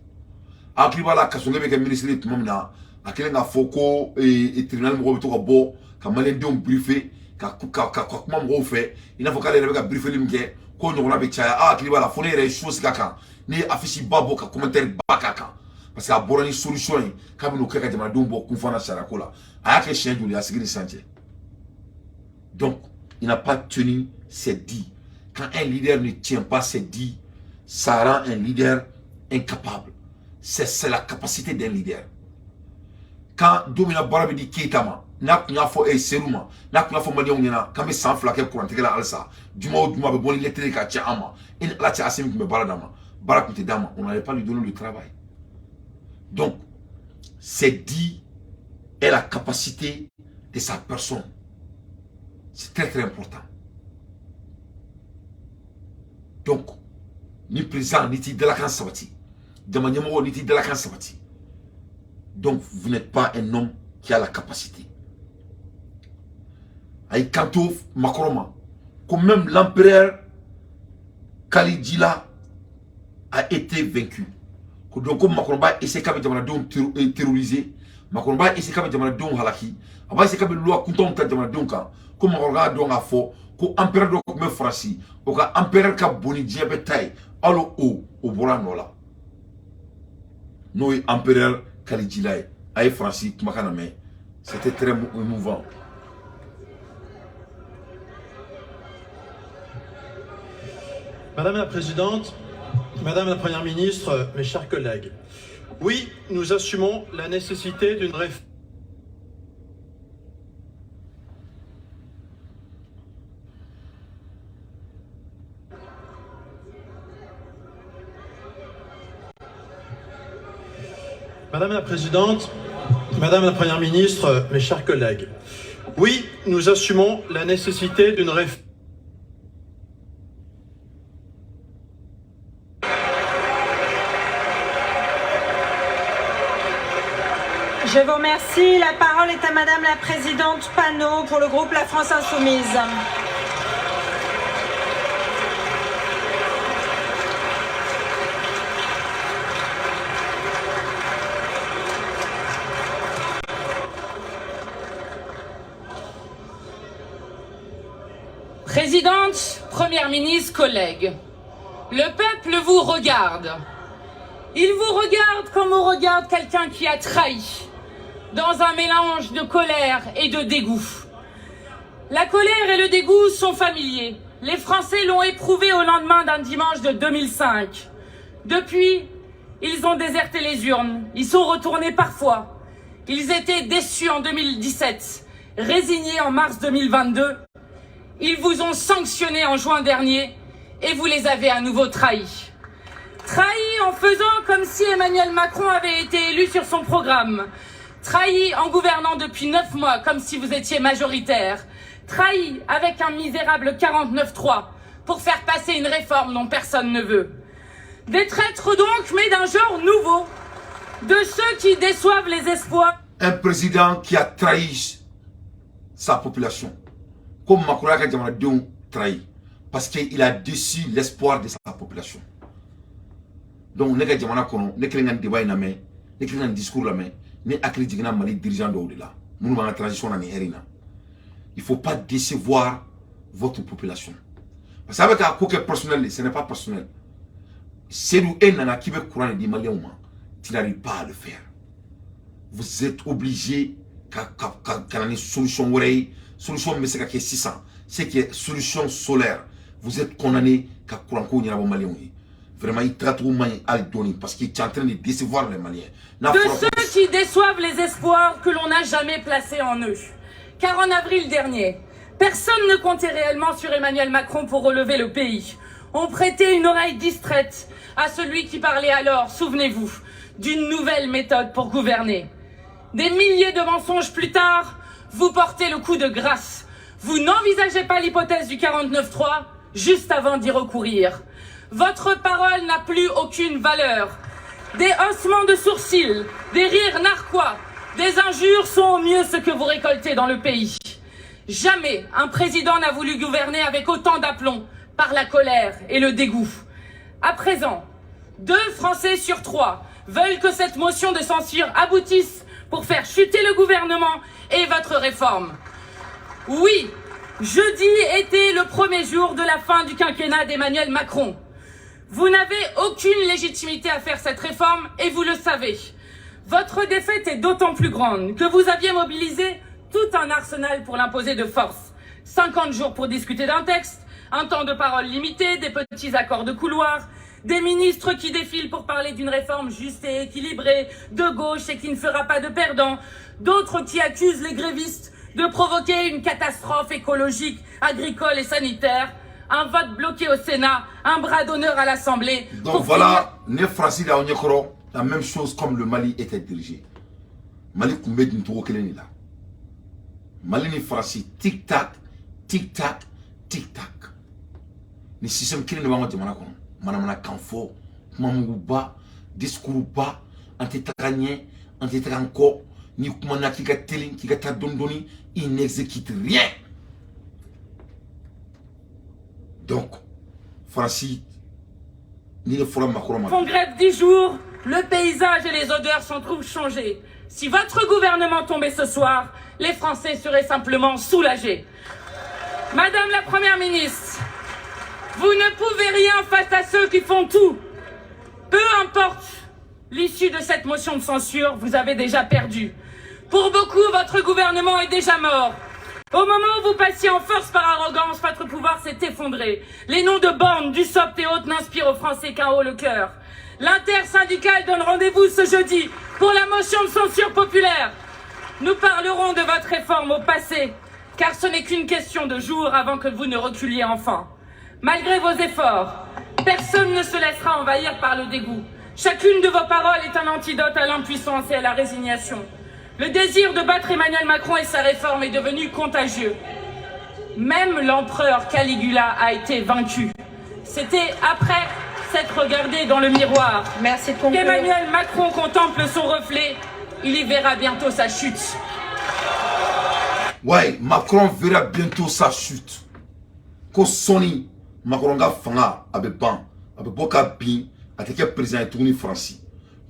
Hakili b'a la Kasɔnge bɛ kɛ minisiri ye tuma min na, a kɛlen k'a fɔ ko tribunal mɔgɔw bɛ to ka bɔ ka maliyɛndenw briefer, ka kuma mɔgɔw fɛ, i n'a fɔ k'ale yɛrɛ bɛ ka briefeli min kɛ, k'o ɲɔgɔnna bɛ caya. A hakili b'a la fo ne yɛrɛ ye so sigi a kan, ne ye affiche ba bɔ ka commentaire ba k'a kan, parce que a bɔra ni solution ye k'a bɛ n'o kɛ ka jamanadenw bɔ kunfan na sariya ko la. A y'a kɛ siɲɛ joli a sigi ni sisan cɛ. Donc il n'a pas tenu ses dits. Quand un leader ne tient pas ses dits, ça rend un leader incapable. C'est la capacité d'un leader. Quand Domina baara bɛ di Keita ma, n'a tun y'a fɔ Seru ma, n'a tun y'a fɔ maliyɛnw ɲɛna k'an bɛ san 2 kɛ kurantigɛ la halisa, juma o juma bɛ bɔ ni lettre ka ci an ma, i ni Ala cɛ Asimi tun bɛ baara d'an ma, baara tun tɛ d'an ma, on n'allait pas lui donner le travail. Donc, c'est dit est la capacité de sa personne. C'est très très important. Donc, ni président ni t'i dalakan sabati, jama ɲɛmɔgɔ ni t'i dalakan sabati. Donc, vous n'êtes pas un homme qui a la capacité. Ayi kanto Macron ma, ko même l'empereur Caligula a été vaincu. Ko donc ko Macron b'a essayer k'a bɛ jamanadenw terroriser, Macron b'a essayer k'a bɛ jamanadenw halaki, a b'a essayer k'a bɛ loi kuntanw ta jamanadenw kan, ko Macron k'a dɔn k'a fɔ ko empereur dɔ tun bɛ Faransi, o ka empereur ka bon ni diɲɛ bɛɛ ta ye, hali o bɔra a nɔ la. N'o ye empereur Caligula ye. A ye Faransi kumakan lamɛn, c'était très émouvant. Madame la Présidente, Madame la Première ministre, mes chers collègues, oui, nous assumons la nécessité d'une réforme. Madame la Présidente, Madame la Première ministre, mes chers collègues, oui, nous assumons la nécessité d'une réforme. Je vous remercie. La parole est à Madame la Présidente Panot pour le groupe La France Insoumise. Présidente, Première ministre, collègues, le peuple vous regarde. Il vous regarde comme on regarde quelqu'un qui a trahi, dans un mélange de colère et de dégoût. La colère et le dégoût sont familiers. Les Français l'ont éprouvé au lendemain d'un dimanche de 2005. Depuis, ils ont déserté les urnes. Ils sont retournés parfois. Ils étaient déçus en 2017, résignés en mars 2022. Ils vous ont sanctionné en juin dernier et vous les avez à nouveau trahis. Trahis en faisant comme si Emmanuel Macron avait été élu sur son programme. Trahis en gouvernant depuis 9 mois comme si vous étiez majoritaire. Trahis avec un misérable 49-3 pour faire passer une réforme dont personne ne veut. Des traîtres donc, mais d'un genre nouveau. De ceux qui déçoivent les espoirs. Un président qui a trahi sa population. Ko Macron y'a ka jamanadenw trahi parce qu'il a déçu l'espoir de sa population. Donc ne ka jamana kɔnɔ, ne kelen ka nin débat in lamɛn, ne kelen ka nin discours lamɛn, ne hakili jiginna Mali dirigeant dɔw de la minnu b'an ka transition na nin heure in na. Il faut pas décevoir votre population, parce que a bɛ k'a ko kɛ personnel de, ce n'est pas personnel. Seydou, e nana k'i bɛ courant de di Maliyɛnw ma, tu n'arrives pas à le faire. Vous êtes obligé ka na ni solution wɛrɛ ye, solution min bɛ se ka kɛ sisan, c'est que solution solaire. Vous êtes condamné ka courant ko ɲɛnabɔ Maliyɛnw ye. Vraiment, i tagacogo man ɲi hali dɔɔni, parce que tu es en train de décevoir les Maliens. N'a De fɔra ceux qui déçoivent les espoirs que l'on n'a jamais placés en eux. Car en avril dernier, personne ne comptait réellement sur Emmanuel Macron pour relever le pays. On prêtait une oreille distraite à celui qui parlait alors, souvenez-vous, d'une nouvelle méthode pour gouverner. Des milliers de mensonges plus tard, vous portez le coup de grâce. Vous n'envisagez pas l'hypothèse du 49-3 juste avant d'y recourir. Votre parole n'a plus aucune valeur. Des haussements de sourcils, des rires narquois, des injures sont au mieux ce que vous récoltez dans le pays. Jamais un président n'a voulu gouverner avec autant d'aplomb par la colère et le dégoût. À présent, 2 Français sur 3 veulent que cette motion de censure aboutisse pour faire chuter le gouvernement et votre réforme. Oui, jeudi était le premier jour de la fin du quinquennat d'Emmanuel Macron. Vous n'avez aucune légitimité à faire cette réforme et vous le savez. Votre défaite est d'autant plus grande que vous aviez mobilisé tout un arsenal pour l'imposer de force. 50 jours pour discuter d'un texte, un temps de parole limité, des petits accords de couloir, des ministres qui défilent pour parler d'une réforme juste et équilibrée, de gauche et qui ne fera pas de perdants, d'autres qui accusent les grévistes de provoquer une catastrophe écologique, agricole et sanitaire, un vote bloqué au Sénat, un bras d'honneur à l'Assemblée. Donc voilà, ne Faransi la ɲɛkɔrɔ, la même chose comme le Mali était dirigé. Mali tun bɛ nin cogo kelen de la. Mali ni Faransi, tic tac, tic tac, tic tac. Ni système kelen de b'an ka jamana kɔnɔ. Manamanakan fɔ, kumamuguba, discours ba, an tɛ taga ɲɛ, an tɛ taga an kɔ. Ni kumana k'i ka teli, k'i ka taa dɔɔni dɔɔni, il n'exécute rien. Donc, Faransi, ni ne fɔra Macron ma. Font grève 10 jours, le paysage et les odeurs s'en trouvent changés. Si votre gouvernement tombait ce soir, les Français seraient simplement soulagés. Madame la Première ministre, vous ne pouvez rien face à ceux qui font tout. Peu importe l'issue de cette motion de censure, vous avez déjà perdu. Pour beaucoup, votre gouvernement est déjà mort. Au moment où vous passiez en force par arrogance, votre pouvoir s'est effondré. Les noms de Borne, Dussopt et autres n'inspirent aux Français qu'un haut le cœur. L'intersyndicale donne rendez-vous ce jeudi pour la motion de censure populaire. Nous parlerons de votre réforme au passé, car ce n'est qu'une question de jours avant que vous ne reculiez enfin. Malgré vos efforts, personne ne se laissera envahir par le dégoût. Chacune de vos paroles est un antidote à l'impuissance et à la résignation. Le désir de battre Emmanuel Macron et sa réforme est devenu contagieux. Même l'empereur Caligula a été vaincu. C'était après s'être regardé dans le miroir. Merci de conclure. Qu'Emmanuel Macron contemple son reflet, il y verra bientôt sa chute. Ouais, Macron verra bientôt sa chute. Ko sɔɔni Macron ka fanga a bɛ ban, a bɛ bɔ ka bin, a tɛ kɛ président ye tuguni Faransi.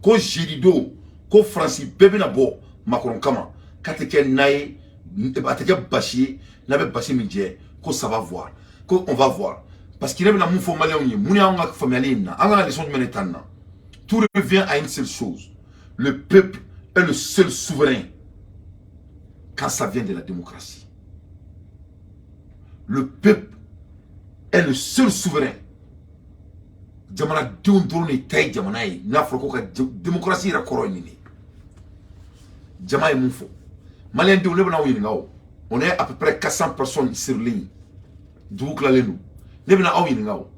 Ko jeudi don, ko Faransi bɛɛ bɛna bɔ Macron kama, k'a tɛ kɛ na ye, a tɛ kɛ basi ye, n'a bɛ basi min jɛ, ko ça va voir, ko on va voir. Parce que ne bɛna mun fɔ Maliyɛnw ye, mun y'anw ka faamuyali ye nin na, an ka leçon jumɛn de ta nin na? Tout revient à une seule chose: le peuple est le seul souverain quand ça vient de la démocratie. Le peuple est le seul souverain. Jamanadenw dɔrɔn de ta ye jamana ye. N'a fɔra ko ka démocratie yɛrɛ kɔrɔ ye nin de ye. Jama ye mun fɔ? Maliyɛndenw, ne bɛna aw ɲininka o. On est à peu près 400 personnes sur ligne. Dugu tilalen don. Ne bɛna aw ɲininka o.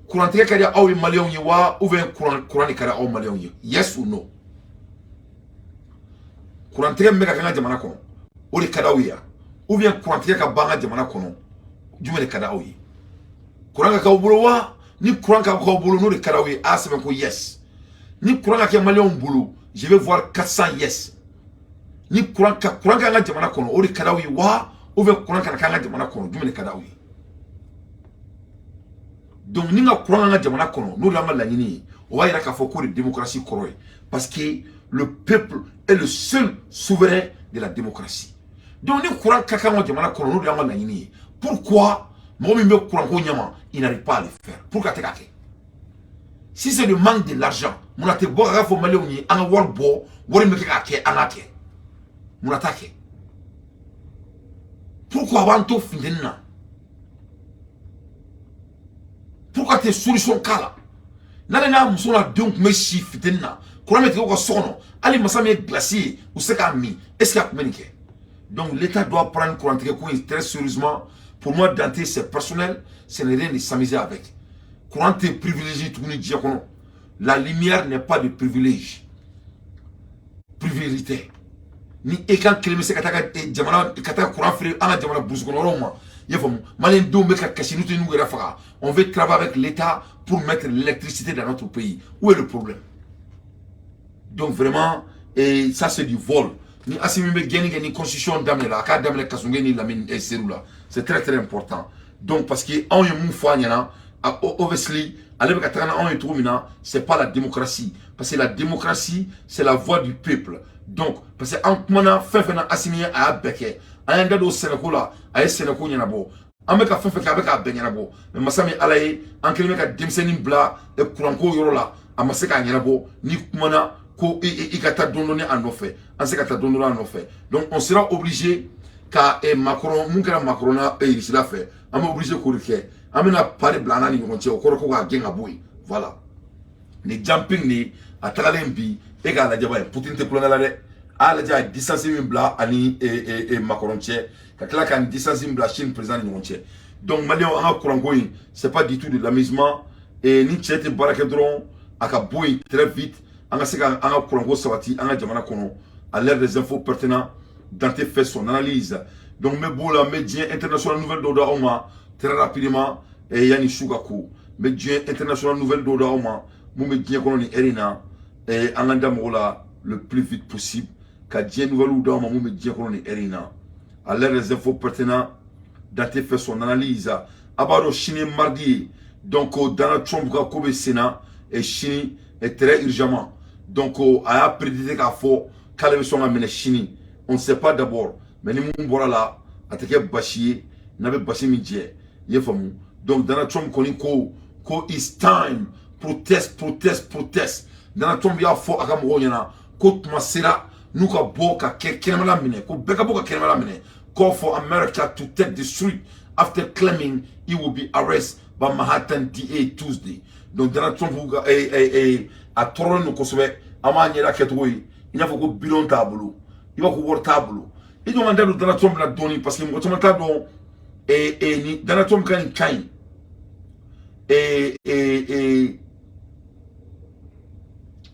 Kurantigɛ ka di aw ye Maliyɛnw ye wa, ou bien courant de ka di aw Maliyɛnw ye? Yes ou no? Kurantigɛ min bɛ ka kɛ an ka jamana kɔnɔ, o de ka di aw ye wa? Ou bien kurantigɛ ka ban an ka jamana kɔnɔ, jumɛn de ka di aw ye? Kuran ka k'aw bolo wa? Ni kuran ka k'aw bolo, n'o de ka di aw ye, a sɛbɛn ko yes. Ni kuran ka kɛ Maliyɛnw bolo, je vais voir 400 yes. Ni courant ka courant k'an ka jamana kɔnɔ, o de ka d'aw ye wa, ou bien courant kana k'an ka jamana kɔnɔ, jumɛn de ka d'aw ye? Donc ni ka courant k'an ka jamana kɔnɔ, n'o de y'an ka laɲini ye, o b'a yira k'a fɔ k'o de démocratie kɔrɔ ye, parce que le peuple est le seul souverain de la démocratie. Donc ni courant ka k'an ka jamana kɔnɔ, n'o de y'an ka laɲini ye, pourquoi mɔgɔ min bɛ courant ko ɲɛma, il n'arrive pas à le faire? Pourquoi a tɛ k'a kɛ? Si c'est le manque de l'argent, mun na tɛ bɔ ka fɔ maliyɛnw ye an ka wari bɔ, wari min bɛ kɛ k'a kɛ, an k'a kɛ? Mun na t'a kɛ? Pourquoi a b'an to funteni na? Pourquoi tɛ solution k'a la? N'ale n'a muso n'a denw tun bɛ si funteni na, courant bɛ tigɛ u ka so kɔnɔ, hali masa min ye glace ye, u tɛ se k'a min, est ce que a tun bɛ nin kɛ? Donc l'État doit prendre courant tigɛ ko in très sérieusement. Pour moi, Dante, c'est personnel, ce n'est rien de s'amuser avec. Courant tɛ privilégié tuguni diɲɛ kɔnɔ. La lumière n'est pas de privilège, privilège tɛ. Ni e kan kelen bɛ se ka taa ka jamana ka taa courant feere an ka jamana brousse kɔnɔ yɔrɔw ma, i y'a faamu, maliyɛn denw bɛ ka kasi, n'u tɛ n'u yɛrɛ faga. On veut travailler avec l'État pour mettre l'électricité dans notre pays. Où est le problème? Donc vraiment, et ça, c'est du vol. Ni Assimi bɛ gɛnni kɛ, ni constitution daminɛ la, a k'a daminɛ Kassogué ni Lamine Seydou la. C'est très très important. Donc parce que anw ye mun fɔ a ɲɛna, obviously ale bɛ ka taga n'anw ye cogo min na, c'est pas la démocratie, parce que la démocratie, c'est la voix du peuple. Donc parce que an kumana fɛn fɛn na, Assimi ye, a y'a bɛɛ kɛ. An y'an da don sɛnɛko la, a ye sɛnɛko ɲɛnabɔ. An bɛ ka fɛn fɛn kɛ, a bɛ k'a bɛɛ ɲɛnabɔ. Mais masa min Ala ye, an kɛlen bɛ ka denmisɛnnin bila kuranko yɔrɔ la, a ma se k'a ɲɛnabɔ. N'i kumana ko i ka taa dɔɔni dɔɔni a nɔfɛ, an se ka taa dɔɔni dɔɔni a nɔfɛ. Donc on sera obligé ka Macron, mun kɛra Macron na Russie fɛ, an bɛ obligé k'o de kɛ. An bɛna pari bila an n'a ni ɲɔgɔn cɛ, o kɔrɔ ko k'a gɛn ka bɔ yen. Voilà, ni jumping ni a tagalen bi, e k'a lajɛ ba ye, Poutine tɛ kulonkɛ la dɛ. A y'a lajɛ, a ye distance min bila ani Macron cɛ, ka tila ka nin distance min bila Chine président ni ɲɔgɔn cɛ. Donc maliyɛnw, an ka kuranko in, c'est pas du tout de l'amusement. Et ni cɛ tɛ baara kɛ dɔrɔn, a ka bɔ yen très vite, an ka se ka an ka kuranko sabati an ka jamana kɔnɔ. À l'ère des infos pertinents, Dante fait son analyse. Donc n bɛ b'o la, n bɛ diɲɛ international nouvelle dɔw d'aw ma très rapidement. Et yanni su ka ko, n bɛ diɲɛ international nouvelle dɔw d'aw ma, mun bɛ diɲɛ kɔnɔ nin heure in na. An ka da mɔgɔ la le plus vite possible ka diɲɛ nouvelle d'aw ma, mun bɛ diɲɛ kɔnɔ nin heure in na. À l'ère des infos pertinents, Dante fait son analyse. A b'a dɔn sini ye mardi ye. Donc Donald Trump ka ko bɛ sen na et sini est très urgemment. Donc a y'a prédité k'a fɔ k'ale bɛ sɔn ka minɛ sini. On ne sait pas d'abord, mais ni mun bɔra la, a tɛ kɛ basi ye n'a bɛ basi min jɛ, i ye faamu. Donc Donald Trump kɔni ko it's time, protest, protest, protest. Donald Trump y'a fɔ a ka mɔgɔw ɲɛna ko tuma sera n'u ka bɔ ka kɛ kɛnɛmala minɛ, ko bɛɛ ka bɔ ka kɛnɛmala minɛ. Call for America to take the street after claiming he will be arrested by Manhattan DA Tuesday. Donc Donald Trump ka a tɔɔrɔlen don kosɛbɛ. An b'a ɲɛda kɛcogo ye i n'a fɔ ko bidon t'a bolo, i b'a fɔ ko wari t'a bolo. I dɔn, an da don Donald Trump la dɔɔni, parce que mɔgɔ caman t'a dɔn ni Donald Trump ka nin ka ɲi.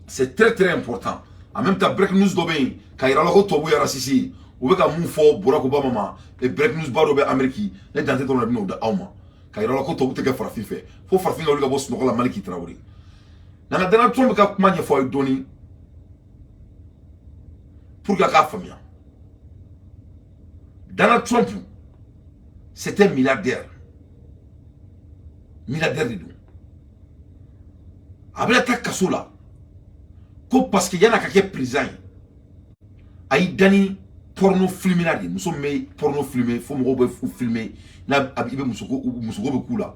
C'est très très important. En même temps, break news dɔ bɛ yen k'a yira la ko tubabu ye raciste ye, u bɛ ka mun fɔ Barack Obama ma. Break news ba dɔ bɛ Amérique, ne Dante dɔrɔn de bɛn'o di aw ma, k'a yira la ko tubabu tɛ kɛ farafin fɛ, fo farafin ka wuli ka bɔ sunɔgɔ la. Maliki Tarawele nka ka Donald Trump ka kuma ɲɛfɔ aw ye dɔɔni pour que a k'a faamuya. Donald Trump, c'est un milliardaire, milliardaire de don. A bɛna taa kaso la ko parce que yan'a ka kɛ président ye, a y'i da ni porno filmera de, muso min bɛ porno filmer, fo mɔgɔw bɛ filmer n'a i bɛ musoko, musoko bɛ k'u la.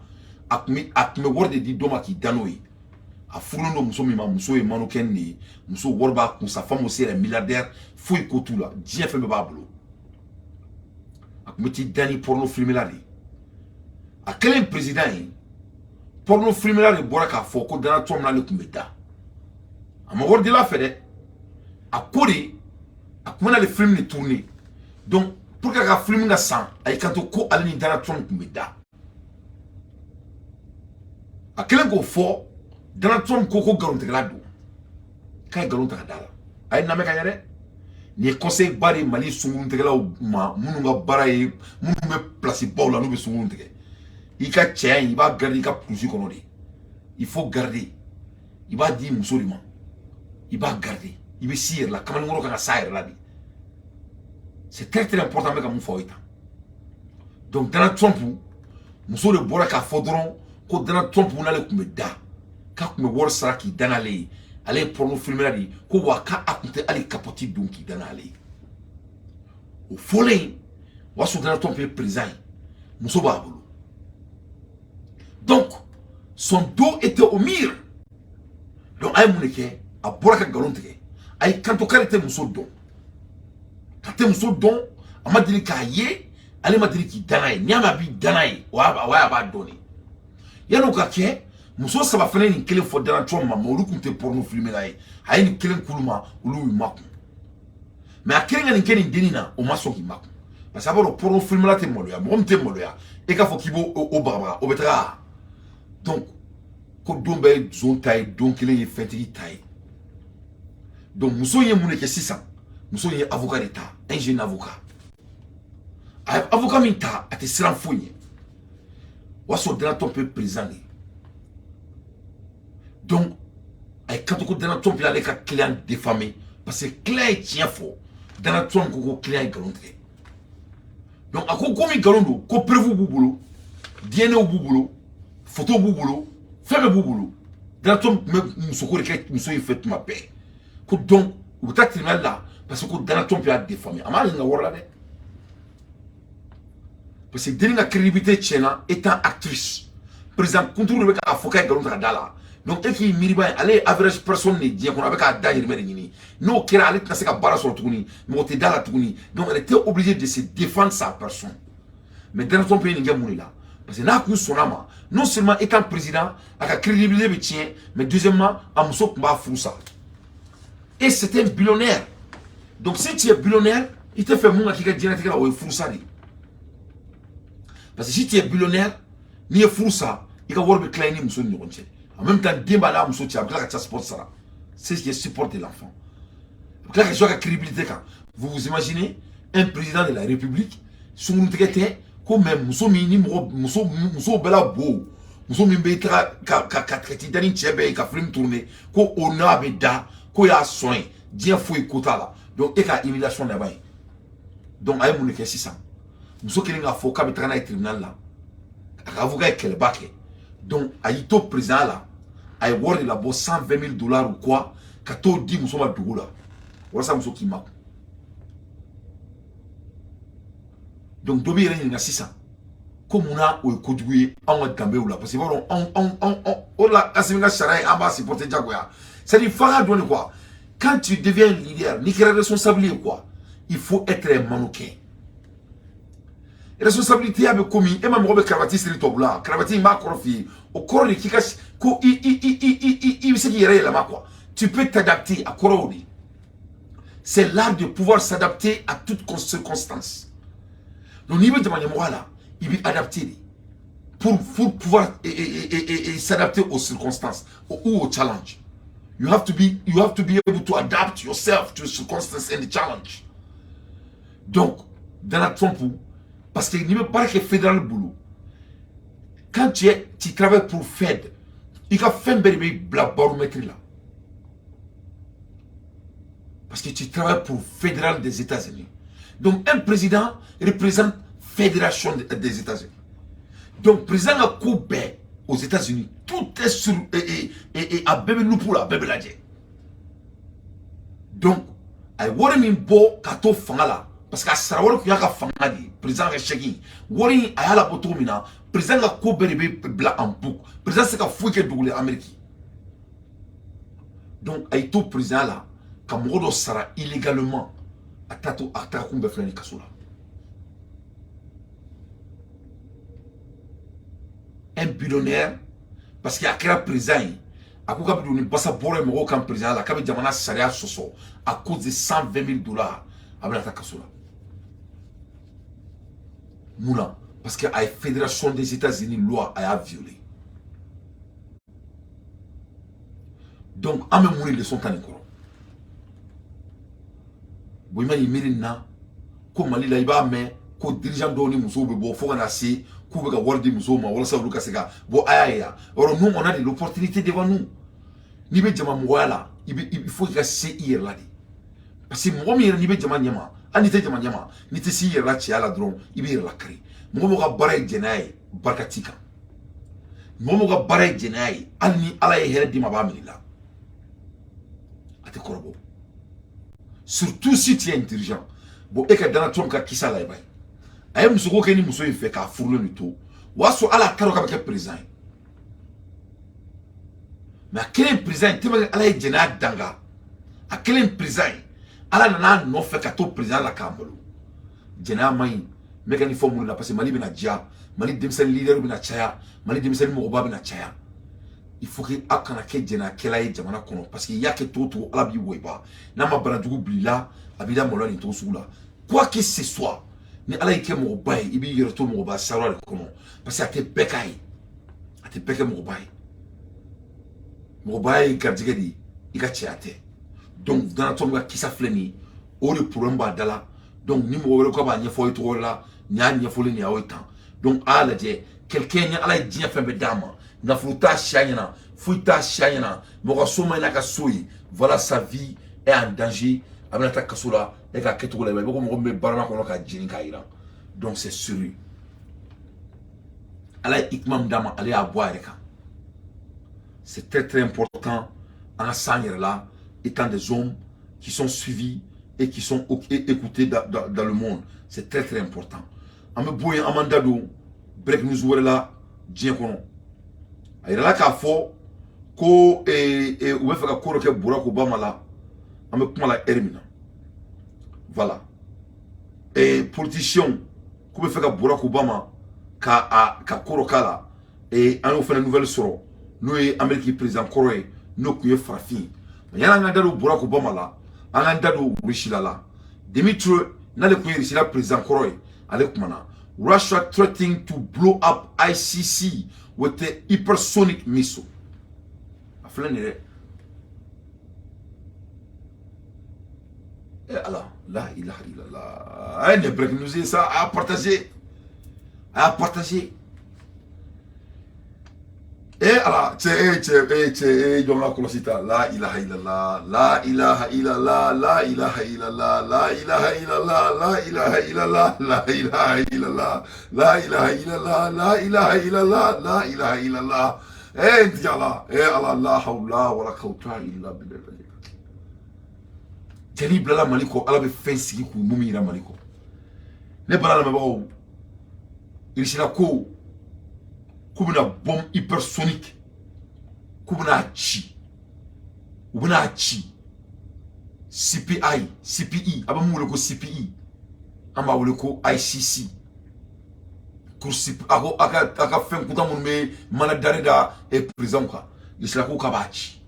A tun bɛ wari de di dɔ ma k'i da n'o ye. A furulen don muso min ma, muso ye mannequin de ye, muso wari b'a kun, sa femme aussi est milliardaire, foyi ko t'u la, diɲɛ fɛn bɛɛ b'a bolo. A tun bɛ t'i da ni porno filmera de ye. A kɛlen président ye, porno filmera de bɔra k'a fɔ ko Donald Trump n'ale tun bɛ da. A ma wari dila fɛ dɛ, a ko de a tun bɛ n'ale film de tourner. Donc pour que a ka film ka san, a y'i kanto ko ale ni Donald Trump tun bɛ da. A kɛlen k'o fɔ, Donald Trump ko ko nkalontigɛla don, k'a ye nkalon ta ka da la. A ye lamɛn ka ɲɛ dɛ. Nin ye conseil ba de ye Mali sunkuruntigɛlaw ma, minnu ka baara ye, minnu bɛ place baw la, n'u bɛ sunkurun tigɛ. I ka cɛya in, i b'a garder i ka kurusi kɔnɔ de. Il faut garder. I b'a di muso de ma, i b'a garder, i bɛ s'i yɛrɛ la, kamalenkɔrɔ kan ka s'a yɛrɛ la de. C'est très très important. N bɛ ka mun fɔ aw ye tan? Donc Donald Trump muso de bɔra k'a fɔ dɔrɔn ko Donald Trump n'ale tun bɛ da, k'a tun bɛ wari sara k'i da n'ale ye, ale ye porno filmera de ye, ko wa k'a tun tɛ hali capote don k'i da n'ale ye. O fɔlen, o y'a sɔrɔ Donald Trump ye président ye, muso b'a bolo. Donc son dos était au mur. Donc a ye mun de kɛ? A bɔra ka nkalon tigɛ. A ye kanto k'ale tɛ muso dɔn, ka tɛ muso dɔn, a ma deli k'a ye, ale ma deli k'i da n'a ye. N'i y'a mɛn a b'i da n'a ye, o y'a b'a dɔn de. Yan'o ka kɛ, muso saba fana ye nin kelen fɔ Donald Trump ma, mais olu tun tɛ porno filmela ye. A ye nin kelen k'olu ma, olu y'u makun. Mais a kelen ka nin kɛ nin dennin na, o ma sɔn k'i makun, parce que a b'a dɔn porno filmela tɛ maloya. Mɔgɔ min tɛ maloya, e k'a fɔ k'i b'o o bagabaga, o bɛ taga. Donc ko don bɛɛ ye zon ta ye, don kelen ye fɛntigi ta ye. Donc muso in ye mun de kɛ sisan? Muso in ye avocat de ta, un jeune avocat. A ye avocat min ta, a tɛ siran foyi ɲɛ. O y'a sɔrɔ Donald Trump ye président de ye. Donc a ye kanto ko Donald Trump y'ale ka client diffamé, parce que client ye tiɲɛ fɔ. Donald Trump ko ko client ye nkalon tigɛ. Donc a ko komi nkalon don, ko preuve b'u bolo, DNA b'u bolo, photo b'u bolo, fɛn bɛɛ b'u bolo. Donald Trump tun bɛ musoko de kɛ muso in fɛ tuma bɛɛ. Ko donc u bɛ taa tribunal la, parce que ko Donald Trump y'a diffamé. A m'a ɲininka wari la dɛ, parce que denni ka crédibilité tiɲɛna étant actrice. Président kunturu de bɛ k'a fɔ k'a ye nkalon ta ka da la. Donc e k'i miiri ba ye, ale ye average personne de diɲɛ kɔnɔ, a bɛ k'a dahirimɛ de ɲini. N'o kɛra, ale tɛna se ka baara sɔrɔ tuguni, mɔgɔ tɛ da la tuguni. Donc elle était obligée de se défendre sa personne. Mais Donald Trump ye nin kɛ mun de la? Parce que n'a kun sɔnna ma, non seulement étant président a ka crédibilité bɛ tiɲɛ, mais deuxièmement a muso tun b'a furu sa, et c'est un billionnaire. Donc si tu es billionnaire, i tɛ fɛ mun ka k'i ka diɲɛlatigɛ la, o ye furusa de ye. Parce que si tu es billionnaire, n'i ye furu sa, i ka wari bɛ tila i ni muso ni ɲɔgɔn cɛ. En même temps, den b'a n'a muso cɛ, a bɛ tila ka child support sara, c'est ce qui est support de l'enfant. A bɛ tila ka jouer a ka crédibilité kan. Vous vous imaginez un président de la République, sunkurutigɛ tɛ ko, mais muso min ni mɔgɔ muso musow bɛɛ la bo, muso min bɛ taga ka t'i da ni cɛ bɛɛ ye ka film tourner, ko o n'a bɛ da, ko y'a sɔn ye, diɲɛ foyi ko t'a la. Donc e ka humiliation laban ye. Donc a ye mun de kɛ sisan? Muso kelen k'a fɔ k'a bɛ taga n'a ye tribunal la, a ka avocat ye kɛlɛba kɛ. Donc a y'i to président la, a ye wari de labɔ, 120 000 dollars ou quoi, ka t'o di muso ma dugu la walasa muso k'i makun. Donc dɔ b'i yɛrɛ ɲininka sisan ko munna o ye kojugu ye anw ka danbew la? Parce que i b'a dɔn, anw o de la, Asimi ka sariya ye, an b'a supporter jagoya. C'est à dire f'an k'a dɔn de quoi, quand tu deviens leader, n'i kɛra responsable ye quoi, il faut être un mannequin. Responsabilité ya bɛ komi e ma mɔgɔ bɛ karavati siri tubabu la. Karavati in b'a kɔrɔ f'i ye, o kɔrɔ de k'i ka ko i bɛ se k'i yɛrɛ yɛlɛma quoi, tu peux t'adapter. A kɔrɔ o de, c'est l'art de pouvoir s'adapter à toutes circonstances. Donc n'i bɛ jama ɲɛmɔgɔya la, i bɛ adapter de pour pouvoir et s'adapter aux circonstances ou aux challenges. You have to be able to adapt yourself to the circumstances and the challenge. Donc Donald Trump, parce que n'i bɛ baara kɛ fédéral bolo, quand tu travailles pour Fed, i ka fɛn bɛɛ de bɛ bila baromètre la, parce que tu travailles pour fédéral des États-Unis. Donc un président représente fédération des États-Unis. Donc président ka ko bɛɛ aux États-Unis, tout est sur et a bɛɛ bɛ loupe la, a bɛɛ bɛ lajɛ. Donc a ye wari min bɔ ka to fanga la, parce que a sara wari tun y'a ka fanga de ye, président ka chèque wari in, a y'a labɔ cogo min na, président ka ko bɛɛ de bɛ bila en boucle. Président tɛ se ka foyi kɛ dugulen Amérique. Donc a y'i to président la ka mɔgɔ dɔ sara illégalement, a ta to a taga kun bɛɛ filɛ nin kaso la. Un billionnaire, parce que a kɛra président ye, a ko k'a bɛ don ni basa bɔrɔ ye mɔgɔw kan président la, k'a bɛ jamana sariya sɔsɔ, à cause de 120 000 dollars, a bɛna taa kaso la. Mun na? Parce que a ye fédération des États-Unis loi, a y'a violé. Donc an bɛ mun de leçon ta nin kɔrɔ? Bon, i ma nin miiri nin na ko Mali la, i b'a mɛn ko dirigeant dɔw ni musow bɛ bɔ fo ka na se k'u bɛ ka wari di musow ma walasa olu ka se ka bɔ. A y'a ye yan. Or nous, on a de l'opportunité devant nous. N'i bɛ jama mɔgɔya la, i bɛ, il faut k'i ka se i yɛrɛ la de, parce que mɔgɔ min yɛrɛ n'i bɛ jama ɲɛma, Hali n'i tɛ jama ɲɛma, n'i tɛ s'i yɛrɛ la cɛya la dɔrɔn, i b'i yɛrɛ lakari. Mɔgɔ mɔgɔ ka baara ye jɛnɛya ye, barika t'i kan. Mɔgɔ mɔgɔ ka baara ye jɛnɛya ye, hali ni Ala ye hɛrɛ d'i ma, a b'a minɛ i la, a tɛ kɔrɔbɔ, surtout si tu es intelligent. Bon, e ka Donald Trump ka kisa la, i b'a ye a ye musoko kɛ ni muso in fɛ k'a furulen de to. O y'a sɔrɔ hali a t'a dɔn k'a bɛ kɛ président ye. Mais a kɛlen président ye, tellement que Ala ye jɛnɛya danga, a kɛlen président ye, Ala nana a nɔfɛ ka to président la k'a malo. Jɛnɛya man ɲi. N bɛ ka nin fɔ mun de la? Parce que Mali bɛna diya, Mali denmisɛnnin leader bɛna caya, Mali denmisɛnnin mɔgɔba bɛna caya. Il faut que aw kana kɛ jɛnɛyakɛla ye jamana kɔnɔ, parce que i y'a kɛ cogo o cogo, Ala b'i wɔyiba. N'a ma banajugu bila i la, a b'i la maloya nin cogo sugu la. Quoi que ce soit, ni Ala y'i kɛ mɔgɔba ye, i b'i yɛrɛ to mɔgɔba sawura de kɔnɔ, parce que a tɛ bɛɛ k'a ye, a tɛ bɛɛ kɛ mɔgɔba ye. Mɔgɔbaya ye garijɛgɛ de ye, i ka cɛya tɛ. Donc Donald Trump ka kisa filɛ nin ye, o de problème b'a da la. Donc ni mɔgɔ wɛrɛ ko b'a ɲɛfɔ ye cogo wɛrɛ la, nin y'a ɲɛfɔlen nin y'aw ye tan. Donc a y'a lajɛ, quelqu'un ni Ala ye diɲɛ fɛn bɛɛ d'a ma, nafolo t'a siya ɲɛna, foyi t'a siya ɲɛna, mɔgɔ ka so ma ɲi n'a ka so ye. Voilà, sa vie est en danger. A bɛna taa kaso la e ka kɛcogo la, i b'a ye ko mɔgɔ min bɛ barama kɔnɔ ka jeni k'a jira. Donc c'est sérieux. Ala ye hikima min d'a ma, ale y'a bɔ a yɛrɛ kan. C'est très très important an ka s'an yɛrɛ la, étant des hommes qui sont suivis et qui sont écoutés dans le monde. C'est très très important. An bɛ bɔ yen, an b'an da don break news wɛrɛ la diɲɛ kɔnɔ. A yirala k'a fɔ ko u bɛ fɛ ka ko dɔ kɛ Barack Obama la. An bɛ kuma la heure min na, voilà, politiciens k'u bɛ fɛ ka Barack Obama ka a ka ko dɔ k'a la. An y'o fana nouvelle sɔrɔ, n'o ye Amérique président kɔrɔ ye, n'o tun ye farafin ye. Mais yanni an ka da don Barack Obama la, an k'an da don Russie la. Dimitri, n'ale tun ye Russie la président kɔrɔ ye, ale kumana. Russia threatening to blow up ICC with the hypersonic missile. A filɛ nin ye dɛ. Eh Ala, la ilaha illallah. A ye nin break news ye sa, a y'a partager, a y'a partager. Eh Ala, cɛ, eh cɛ, eh cɛ, eh jɔn ka kɔlɔsi ta. La ilaha illallah, la ilaha illallah, la ilaha illallah, la ilaha illallah, la ilaha illallah, la ilaha illallah, la ilaha illallah, la ilaha illallah, la ilaha illallah. Eh n tigi Ala, eh Ala, la hawla wala quwwata illa billah. Cɛni bilala Mali kɔ, Ala bɛ fɛn sigi k'u mun yira Mali kɔ. Ne bala lamɛnbagaw, Irisila ko k'u bɛna bombe hypersonique, k'u bɛna ci, u bɛna ci CPI, CPI, a bɛ mun wele ko CPI, an b'a wele ko ICC, cour, a ko a ka fɛn kuntan minnu bɛ mana dari da président kan. Irisila ko k'a b'a ci,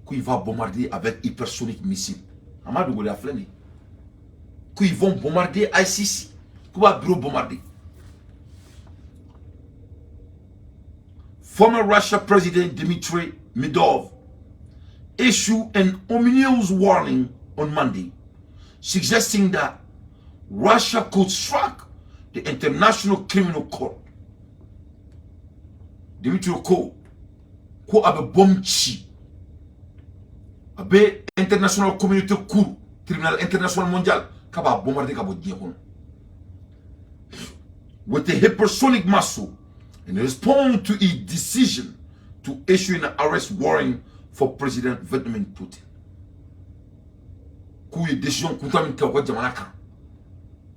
ko il va bombarder avec hypersonic missile. A ma dogo de, a filɛ nin ye. Ko ils vont bombarder ICC, k'u b'a bureau bombarder. Former Russia President Dmitry Medvedev issued an ominous warning on Monday, suggesting that Russia could strike the International Criminal Court. Dmitry ko ko a bɛ bombe ci, a bɛ international community cour, tribunal international mondial, k'a b'a bombarder ka bɔ diɲɛ kɔnɔ with a hypersonic missile, in response to his decision to issue an arrest warrant for President Vladimir Putin. K'u ye décision kuntan min ta u ka jamana kan,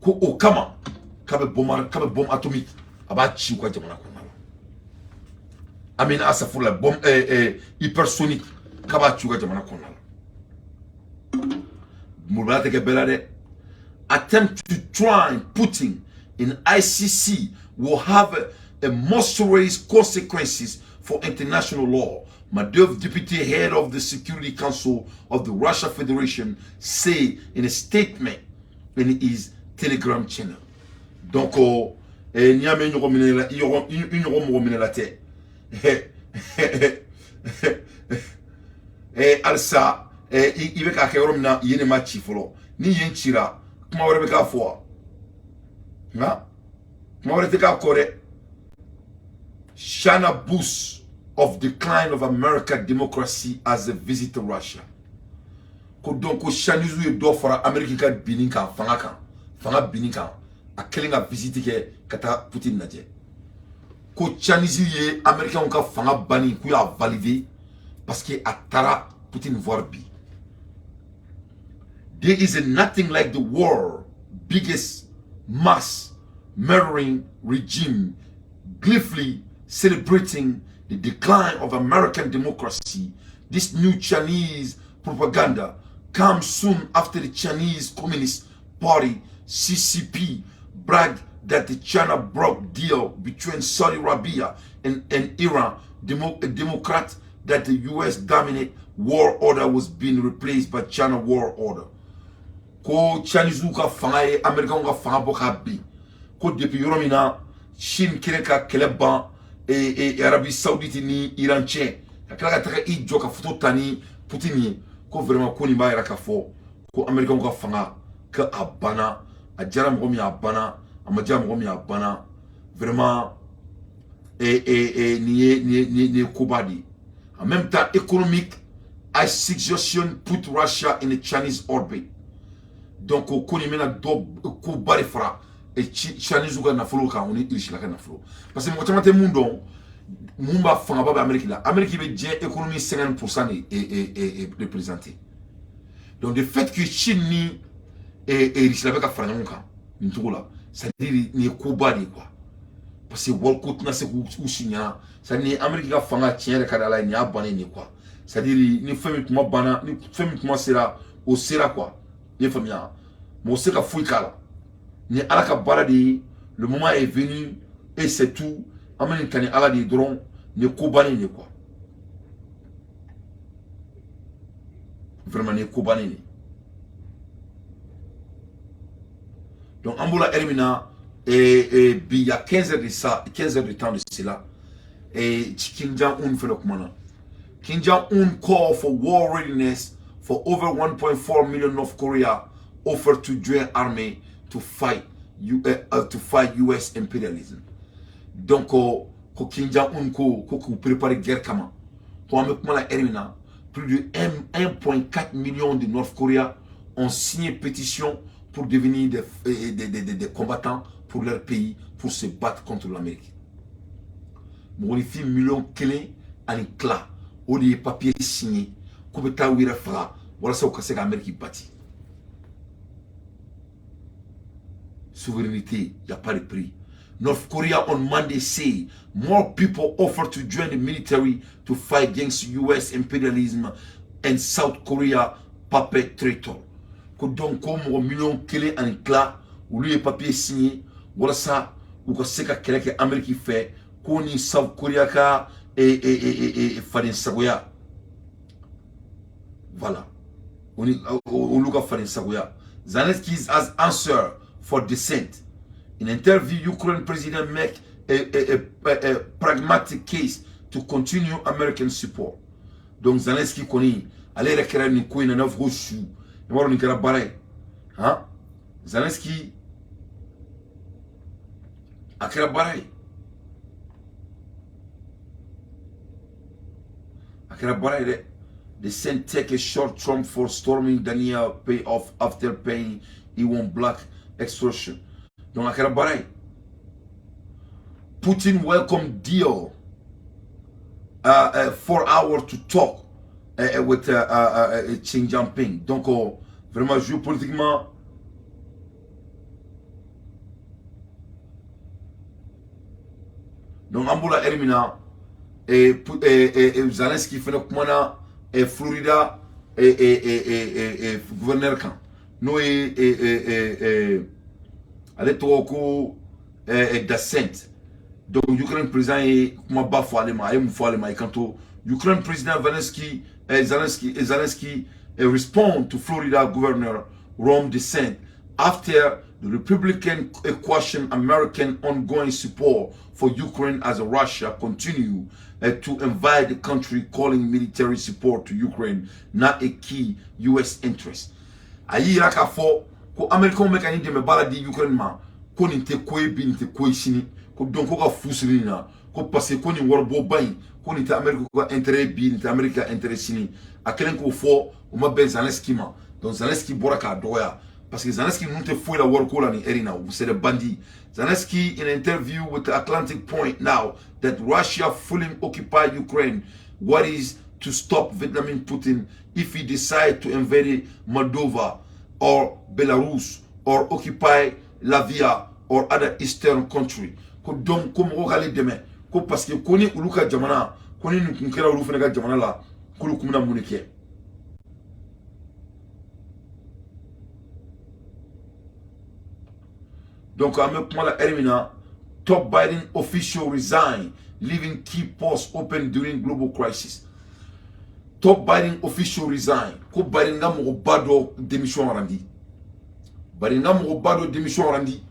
ko o kama k'a bɛ bombe, k'a bɛ bombe atomique, a b'a ci u ka jamana kɔnɔna la. Amina asafurula, bombe hypersonique, k'a b'a ci u ka jamana kɔnɔna la. Molobaliya tɛ kɛ bɛɛ la dɛ. Attempt to try Putin in ICC will have a most serious consequences for international law, Medvedev, deputy head of the Security Council of the Russia Federation, say in a statement in his Telegram channel. Donc, n'i y'a mɛn ɲɔgɔn minɛ la, i ɲɔgɔn mɔgɔ minɛ la tɛ. Halisa i bɛ k'a kɛ yɔrɔ min na, yen de ma ci fɔlɔ. Ni yen cira, kuma wɛrɛ bɛ k'a fɔ wa? Nka kuma wɛrɛ tɛ k'a kɔ dɛ. China boost of decline of American democracy as a visit to Russia. Ko donc ko Chinese ye dɔ fara Amérique ka binni kan, fanga kan, fanga binni kan, a kɛlen ka visite kɛ ka taa Poutine lajɛ. Ko Chinese ye Américains ka fanga banni k'u y'a valider parce que a taara Poutine voir bi. There is nothing like the world biggest mass murdering regime gleefully celebrating the decline of American democracy. This new Chinese propaganda comes soon after the Chinese Communist Party, CCP, bragged that the China broke deal between Saudi Arabia and Iran, Democrat, that the US dominate world order was being replaced by China world order. Ko Chinese ka fanga ye Américain ka fanga bɔ ka bin. Ko depuis yɔrɔ min na Chine kɛlen ka kɛlɛ ban e Arabie Saoudite ni Iran cɛ, ka tila ka taga i jɔ ka photo ta ni Poutine ye, ko vraiment ko nin b'a yira k'a fɔ ko Américain ka fanga ka a banna. A diyara mɔgɔ min ye, a banna. A ma diya mɔgɔ min ye, a banna. Vraiment, nin ye koba de ye. En même temps, économique suggestion put Russia in a Chinese orbit. Donc ko nin bɛna dɔ koba de fara Chinese ka nafolo kan, o ni Russie ka nafolo, parce que mɔgɔ caman tɛ mun dɔn, mun b'a fangaba bɛ Amérique la. Amérique bɛ diɲɛ économie 50% de représenter. Donc de fait que Chine ni Russie bɛ ka fara ɲɔgɔn kan nin cogo la, c'est à dire nin ye koba de ye quoi, parce que wariko tɛna se k'u si ɲɛna. C'est à dire ni Amérique ka fanga tiɲɛ yɛrɛ ka di Ala ye, nin y'a bannen de quoi. C'est à dire ni fɛn min tuma banna, ni fɛn min tuma sera, o sera quoi. I ye faamuya? Mɔgɔ se ka foyi k'a la. Ni Ala ka baara de ye, le moment est venu et c'est tout. An bɛ nin ta ni Ala de ye dɔrɔn. Nin ye ko bannen de ye quoi. Vraiment, nin ye ko bannen de ye. Donc an b'o la heure min na bi, il y a 15 heures de ça, 15 heures de temps de cela, et Kim Jong-un fɛnɛ kumana. Kim Jong-un call for war readiness for over 1.4 million North Korea offered to join army to fight US imperialism. Donc ko Kim Jong-un ko k'u préparer guerre kama. Ko an bɛ kuma la heure min na, plus de 1,4 million de North Korea ont signé pétition pour devenir des combattants pour leur pays, pour se battre contre l'Amérique. Mɔgɔninfin 1.5 miliyɔn o de ye papier signé k'u bɛ taa u yɛrɛ faga walasa u ka se ka Amérique bati. Souveraineté, il n'y a pas de prix. North Korea on Monday say more people offer to join the military to fight against US imperialism and South Korea puppet traitor. Ko donc ko mɔgɔ 1.5 miliyɔn olu ye papier signé walasa u ka se ka kɛlɛ kɛ Amérique fɛ, ko ni South Korea ka fadensagoya. Voilà. Olu ka fadensagoya. Zelensky has answer for dissent. In interview, Ukraine president make a pragmatic case to continue American support. Donc Zelensky kɔni, ale yɛrɛ kɛra nin ko in na, n'a fɔ ko su i b'a dɔn nin kɛra baara ye. Han, Zelensky a kɛra baara ye, a kɛra baara ye dɛ. The Senate take a short Trump for Stormy Daniel pay off after paying he won black extortion. Donc a kɛra baara ye. Putin welcome deal 4 hours to talk with Xi Jinping. Donc vraiment géopolitiquement, donc an b'o la heure min na, Zelensky fɛnɛ kumana Florida gouverneur kan, n'o ye ale tɔgɔ ko DeSantis. Donc Ukraine président ye kumaba fɔ ale ma. A ye mun fɔ ale ma? I kanto Ukraine président Zelensky respond to Florida governor Ron DeSantis after the Republican question American ongoing support for Ukraine as Russia continue to invade the country, calling military support to Ukraine not a key US interest. A y'i yira k'a fɔ ko Américains bɛ ka nin dɛmɛ baara di Ukraine ma, ko nin tɛ ko ye bi, nin tɛ ko ye sini, ko donc ko ka fu siri nin na, Ko parce que ko nin waribɔba in, ko nin tɛ Amérique ka intérêt bi, nin tɛ Amérique ka intérêt sini. A kɛlen k'o fɔ, o ma bɛn Zelensky ma. Donc Zelensky bɔra k'a dɔgɔya, parce que Zelensky ninnu tɛ foyi la wariko la nin heure in na, c'est des bandits. Zelensky, in an interview with the Atlantic, point now that Russia fully occupy Ukraine, what is to stop Vladimir Putin if he decide to invade Moldova or Belarus or occupy Latvia or other eastern country? Ko donc ko mɔgɔw k'ale dɛmɛ, ko parce que ko ni olu ka jamana, ko ni nin kun kɛra olu fana ka jamana la, k'olu kun bɛna mun de kɛ? Donc an bɛ kuma la heure min na, top Biden official resign, leaving key posts open during global crisis. Top Biden official resign, ko Biden ka mɔgɔba dɔ démission randi. Biden ka mɔgɔba dɔ démission randi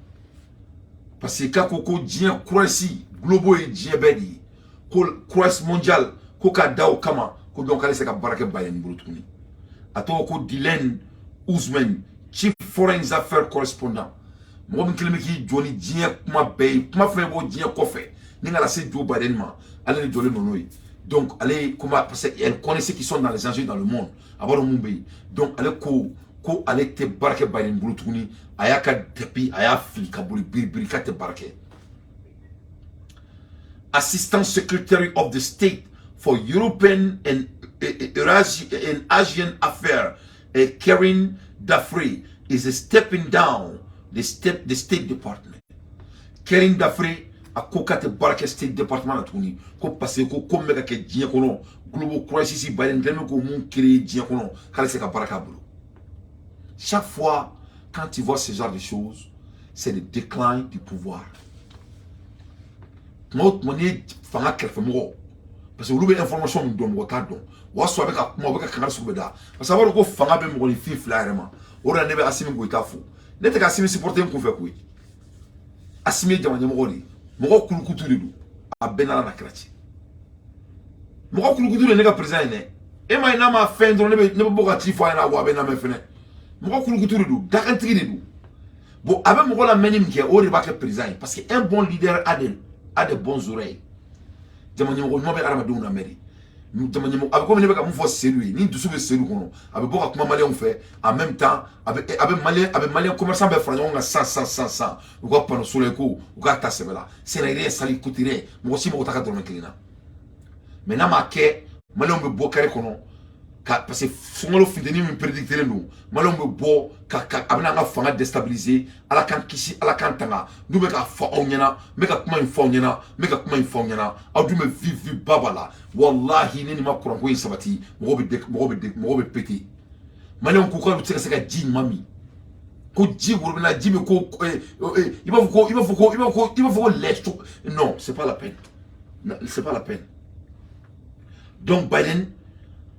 parce que k'a ko ko diɲɛ crisis global ye diɲɛ bɛɛ de ye, ko crisis mondial, ko k'a da o kama, ko donc k'ale se ka baara kɛ Biden bolo tuguni. A tɔgɔ ko Dylan Usman, chief foreign affairs correspondant. Mɔgɔ min kelen bɛ k'i jɔ ni diɲɛ kuma bɛɛ ye, kuma fɛn bɔ diɲɛ kɔfɛ ni ka lase Joe Biden ma, ale de jɔlen don n'o ye. Donc ale kuma, parce que elle connaît ceux qui sont dans les enjeux dans le monde, a b'a dɔn mun bɛ yen. Donc ale ko ko ale tɛ baara kɛ Biden bolo tuguni. A y'a ka tapis, a y'a fili ka boli biribiri k'a tɛ baara kɛ. Assistant Secretary of the State for European and Asian Affairs, Karen Daffrey, is stepping down the State Department. Karen Daffrey a ko k'a tɛ baara kɛ State Department na tuguni, ko parce que ko ko min bɛ ka kɛ diɲɛ kɔnɔ, global crisis, Biden kɛlen bɛ k'o mun créer diɲɛ kɔnɔ, k'ale se ka baara k'a bolo. Chaque fois quand tu vois ce genre de choses, c'est le déclin du pouvoir. Tuma o tuma n'i ye fanga kɛrɛfɛmɔgɔ, parce que olu bɛ information min dɔn, mɔgɔ t'a dɔn. O y'a sɔrɔ a bɛ ka kuma, o bɛ ka kangari sugu bɛɛ da, parce que a b'a dɔn ko fanga bɛ mɔgɔninfin fila yɛrɛ ma. O de la ne bɛ Assimi Goïta fo. Ne tɛ ka Assimi supporter n kunfɛ koyi. Assimi ye jama ɲɛmɔgɔ de ye, mɔgɔ kulukutu de don, a bɛɛ n'Ala na kira cɛ. Mɔgɔ kulukutu de ye ne ka président ye dɛ. E ma ye, n'a ma fɛn dɔrɔn, ne bɛ bɔ ka ci fɔ a ɲɛna, wa a bɛ lamɛn fɛnɛ. Mɔgɔ kulukutu de don, dakantigi de don. Bon, a bɛ mɔgɔ lamɛnni min kɛ, o de b'a kɛ président ye, parce que un bon leader a des bonnes oreilles. Jama ɲɛmɔgɔ ɲuman bɛ adamadenw lamɛn de. Jama ɲɛmɔgɔ a bɛ komi ne bɛ ka mun fɔ Seydou ye, ni dusu bɛ Seydou kɔnɔ, a bɛ bɔ ka kuma maliyɛnw fɛ. En même temps, a bɛ maliyɛn commerçant bɛɛ fara ɲɔgɔn kan san san san san, u ka panneau solaire ko u k'a ta sɛbɛ la. C'est rien, ça lui coûte rien, mɔgɔ si mago t'a ka dɔrɔmɛ kelen na. Mais n'a ma kɛ, maliyɛnw bɛ bɔ carré kɔnɔ ka, parce que sunkalo funteni min prédictelen don, maliyɛnw bɛ bɔ ka a bɛna an ka fanga déstabiliser. Ala k'an kisi, Ala k'an tanga. N'u bɛ k'a fɔ aw ɲɛna, n bɛ ka kuma in fɔ aw ɲɛna, n bɛ ka kuma in fɔ aw ɲɛna, aw dun bɛ vive ba b'a la. Walahi, ni nin ma kuranko in sabati, mɔgɔ bɛ péter. Maliyɛnw ko k'olu tɛ se ka se ka ji ɲuman min, ko ji worobinɛ ji bɛ ko i b'a fɔ ko lait. Non, c'est pas la peine, c'est pas la peine. Donc Biden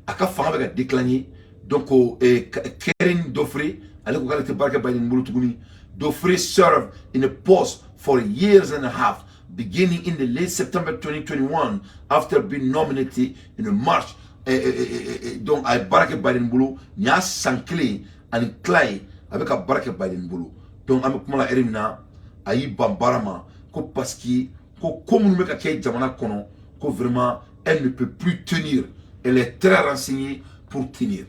a ka fanga bɛ ka décliner. Donc Karen Donfried, ale ko k'ale tɛ baara kɛ Biden bolo tuguni. Donfried served in a post for years and a half, beginning in the late September 2021 after being nominated in March. Donc a ye baara kɛ Biden bolo, nin y'a san kelen ani tila ye a bɛ ka baara kɛ Biden bolo. Donc an bɛ kuma la heure min na, a y'i ban baara ma, ko parce que ko ko minnu bɛ ka kɛ jamana kɔnɔ, ko vraiment elle ne peut plus tenir. Elle est très renseignée pour tenir.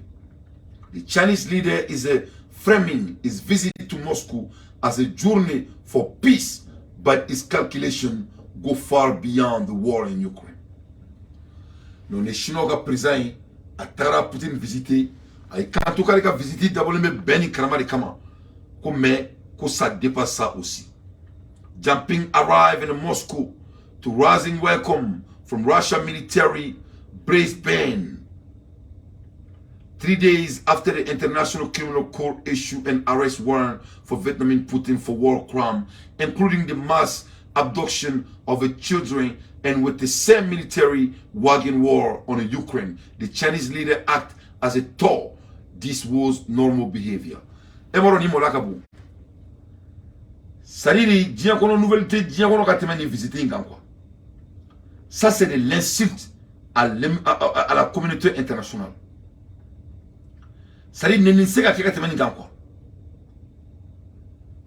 The Chinese leader is framing his visit to Moscow as a journey for peace, but his calculation go far beyond the war in Ukraine. Donc les Chinois ka président ye, a taara Poutine visiter, a ye kanto k'ale ka visite dabɔlen bɛ bɛn ni karama de kama, ko mais ko ça dépasse ça aussi. Jinping arrived in Moscow to rousing welcome from Russia military brass band, 3 days after the International Criminal Court issued an arrest warrant for Vladimir Putin for war crime, including the mass abduction of the children, and with the same military waging war on Ukraine. The Chinese leader act as a though this was normal behavior. E ni mola ka bon. C'est-à-dire, diɲɛ kɔnɔ nouvelle tɛ diɲɛ kɔnɔ ka tɛmɛ nin visite in kan quoi. Ça, c'est de l'insulte à la communauté internationale. C'est-à-dire, nɛni se ka kɛ ka tɛmɛ nin kan quoi.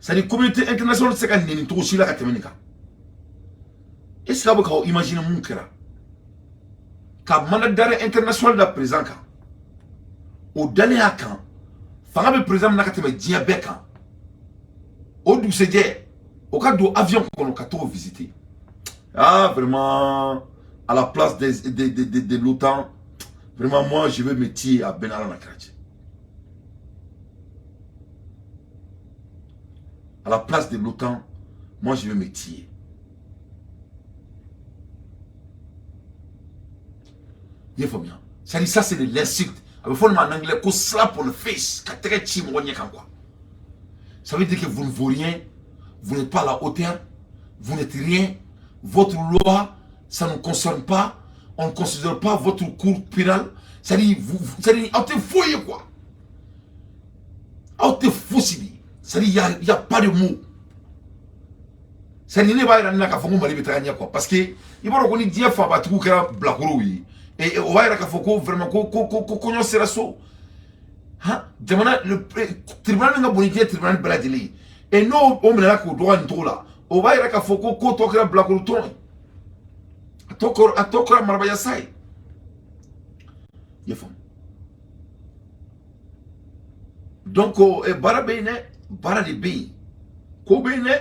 C'est-à-dire, communauté internationale tɛ se ka nɛni cogo si la ka tɛmɛ nin kan. Est-ce que aw bɛ k'aw imaginer mun kɛra ka mandat d'arrêt international da président kan? O dalen a kan, fanga bɛ président min na ka tɛmɛ diɲɛ bɛɛ kan, o dugusɛjɛ o ka don avion kɔnɔ ka t'o visiter. Ah, vraiment, à la place des, de, de, de, de l'OTAN, vraiment, moi, je vais me tirer à Ben Ala Karachi. À la place de l'OTAN, moi, je vais me tirer. Il faut bien. Ça dit, ça, c'est de l'insulte. Il faut en anglais, qu'on slap on the face. Ça veut dire que vous ne vaut rien, vous n'êtes pas à la hauteur, vous n'êtes rien. Votre loi, ça ne nous concerne pas. On ne considère pas votre cour pénale. Ça dit, vous, ça dit, vous quoi. Ça dit, il n'y a pas de mots. Ça dit, ne va pas quoi. Parce que, il va y avoir des gens qui et on va dire vraiment ko sera so. Han jamana le tribunal nga boni tribunal bɛɛ lajɛlen et n'o o minɛna k'o dɔgɔ nin cogo la, o b'a yira k'a fɔ ko ko tɔ kɛra bilakoro tɔn ye, a tɔ kɛra marabayasa ye. I y'a faamu? Donc baara bɛ yen dɛ, baara de bɛ yen, ko bɛ yen dɛ.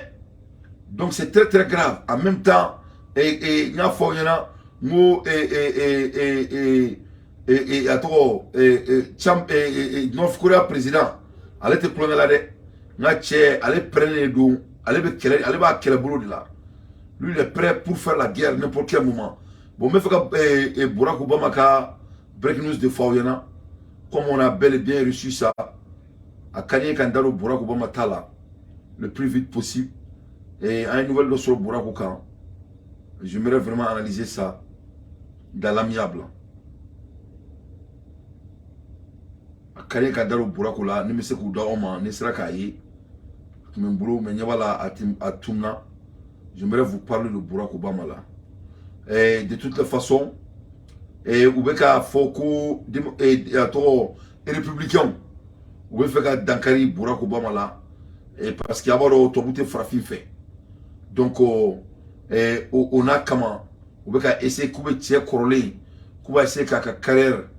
Donc c'est très très grave. En même temps, n y'a fɔ aw ɲɛna n ko a tɔgɔ North Korea président, ale tɛ kulonkɛ la dɛ. N ka cɛ, ale pɛrɛnnen de don, ale bɛ kɛlɛ, ale b'a kɛlɛbolo de la. Lui, il est prêt pour faire la guerre n'importe quel moment. Bon, n bɛ fɛ ka Barack Obama ka breaking news de fɔ aw ɲɛna. Comme on a bel et bien reçu ça, a ka di n ye ka n da don Barack Obama ta la le plus vite possible. Et an ye nouvelle dɔ sɔrɔ Barack kan, j'aimerais vraiment analyser ça dans l'amiable. A ka di ka da don Barack la, ni bɛ se k'u da aw ma, ni sera k'a ye a tun bɛ n bolo, mais ɲɛ b'a la a tununa. J'aimerais vous parler de Barack Obama là. Et de toutes les façons, u bɛ k'a fɔ ko a tɔgɔ républicain u bɛ fɛ ka dankari Barack Obama la, parce que a b'a dɔn tubabu tɛ farafin fɛ. Donc o n'a kama u bɛ ka essayer k'u bɛ cɛ kɔrɔlen, k'u b'a essayer k'a ka carrière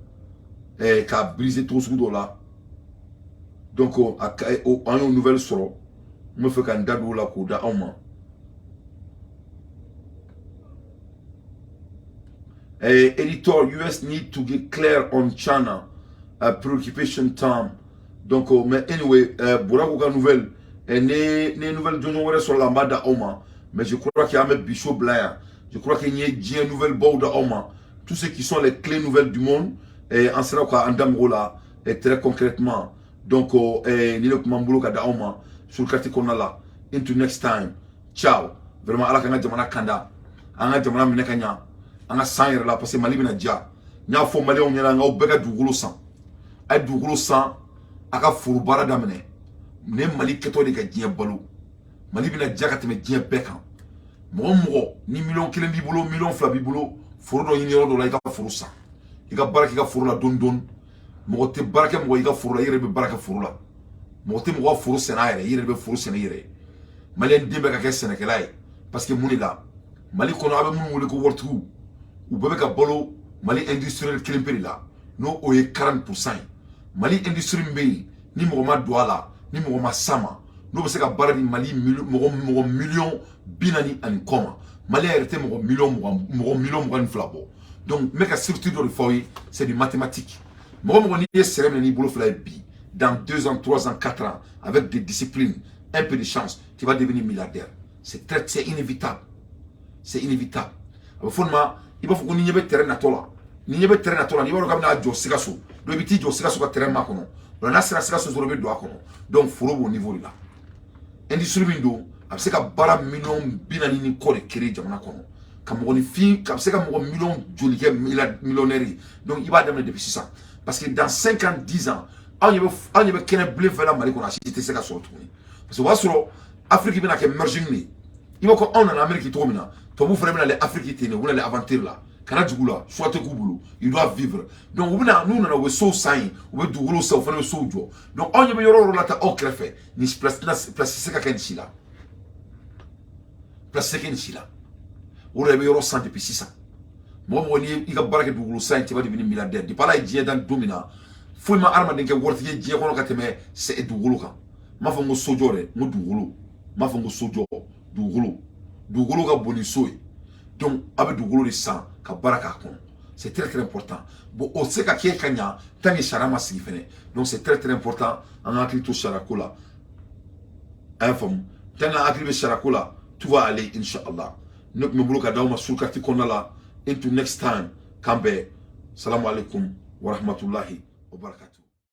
k'a briser cogo sugu dɔ la. Donc an y'o nouvelle sɔrɔ, n bɛ fɛ ka n da don o la k'o da aw ma. Editor, US need to get clear on China preoccupation time. Donc mais anyway, Barack ka nouvelle, ne nouvelle jɔnjɔn wɛrɛ sɔrɔ la, n b'a da aw ma. Mais je crois qu'il y a un bicho bila yan. Je crois qu'il y a diɲɛ nouvelle baw da aw ma, tout ce qui sont les clés nouvelles du monde, an sera ka an da mɔgɔw la très concrètement. Donc ni ne tun b'an bolo ka da aw ma sur carte kɔnɔna la. Into next time, ciao. Vraiment, ala k'an ka jamana kanda, an ka jamana minɛ ka ɲa, an ka san yɛrɛ la, parce que Mali bɛna diya. N y'a fɔ maliyɛnw ɲɛna, n k'aw bɛɛ ka dugukolo san, a ye dugukolo san, a ka foro baara daminɛ. Nin ye Mali kɛtɔ de ka diɲɛ balo. Mali bɛna diya ka tɛmɛ diɲɛ bɛɛ kan. Mɔgɔ mɔgɔ ni miliyɔn 1 b'i bolo, miliyɔn 2 b'i bolo, foro dɔ ɲini yɔrɔ dɔ la, i ka foro san, i ka baara kɛ i ka foro la dɔɔni dɔɔni. Mɔgɔ tɛ baara kɛ mɔgɔ i ka foro la, i yɛrɛ bɛ baara kɛ foro la. Mɔgɔ tɛ mɔgɔ foro sɛnɛ a yɛrɛ, i yɛrɛ bɛ foro sɛnɛ i yɛrɛ ye. Maliyɛn den bɛ ka kɛ sɛnɛkɛla ye, parce que mun de la Mali kɔnɔ, a bɛ minnu wele ko waritigiw, u bɛɛ bɛ ka balo Mali industriel kelen pe de la, n'o o ye 40% ye. Mali industrie min bɛ yen, ni mɔgɔ ma don a la, ni mɔgɔ ma s'a ma, n'o bɛ se ka baara di Mali mɔgɔ miliyɔn 40 ani kɔ ma, Mali yɛrɛ tɛ mɔgɔ miliyɔn 20, mɔgɔ miliyɔn 22 bɔ. Donc n bɛ ka structure dɔ de fɔ aw ye, c'est du mathématique. Mɔgɔ mɔgɔ n'i ye sɛnɛ minɛ n'i bolo fila ye bi, dans 2 ans, 3 ans, 4 ans, avec des disciplines, un peu de chance, tu vas devenir milliardaire. C'est inévitable, c'est inévitable. A bɛ fɔ nin ma, i b'a fɔ ko ni ɲɛ bɛ terrain natɔ la, ni ɲɛ bɛ terrain natɔ la, n'i b'a dɔn k'a bɛna jɔ Sikaso, donc i bɛ t'i jɔ Sikaso ka terrain makɔnɔ. O la n'a sera Sikaso dɔrɔn, i bɛ don a kɔnɔ. Donc foro b'o niveau de la. Industrie min don, a bɛ se ka baara miliyɔn 40 ni kɔ de créer jamana kɔnɔ, ka mɔgɔninfin, ka bɛ se ka mɔgɔ miliyɔn joli kɛ millionnaire ye. Donc i b'a daminɛ depuis sisan, parce que dans 5 ans, 10 ans, anw ɲɛ bɛ kɛnɛ bilen fɛn la Mali kɔnɔ, a si tɛ se ka sɔrɔ tuguni, parce que o b'a sɔrɔ Afrique bɛna kɛ merging de ye. I b'a fɔ anw nana Amérique cogo min na, tubabuw fana bɛna ale Afrique ten de, u bɛna ale aventure la, kana jugu la, choix tɛ k'u bolo, ils doivent vivre. Donc u bɛna, n'u nana, u bɛ sow san yen, u bɛ dugukolo san, u fana bɛ sow jɔ. Donc anw ɲɛ bɛ yɔrɔ o yɔrɔ la ta aw kɛrɛfɛ, nin place tɛ se ka kɛ nin si la, place tɛ kɛ nin si la. O de la, i bɛ yɔrɔ san depuis sisan. Mɔgɔ mɔgɔ n'i i ka baara kɛ dugukolo san ye, tu vas devenir milliardaire. Depuis Ala ye diɲɛ dan don min na, foyi ma hadamaden kɛ waritigi ye diɲɛ kɔnɔ ka tɛmɛ dugukolo kan. N m'a fɔ n ko sojɔ dɛ, n ko dugukolo. N m'a fɔ n ko sojɔ, dugukolo. Dugukolo ka bon ni so ye. Donc a bɛ dugukolo de san ka baara k'a kɔnɔ, c'est très très important. Bon, o tɛ se ka kɛ ka ɲa tant que sariya ma sigi fɛnɛ. Donc c'est très très important, an ka hakili to sariya ko la. A y'a faamu? Tant que an hakili bɛ sariya ko la, tout va aller, inchallah. Ne tun bɛ bolo ka d'aw ma surkati kɔnɔna la. Into next time, k'an bɛn. Salamu alaikum wa rahmatulahi wa barakatuh.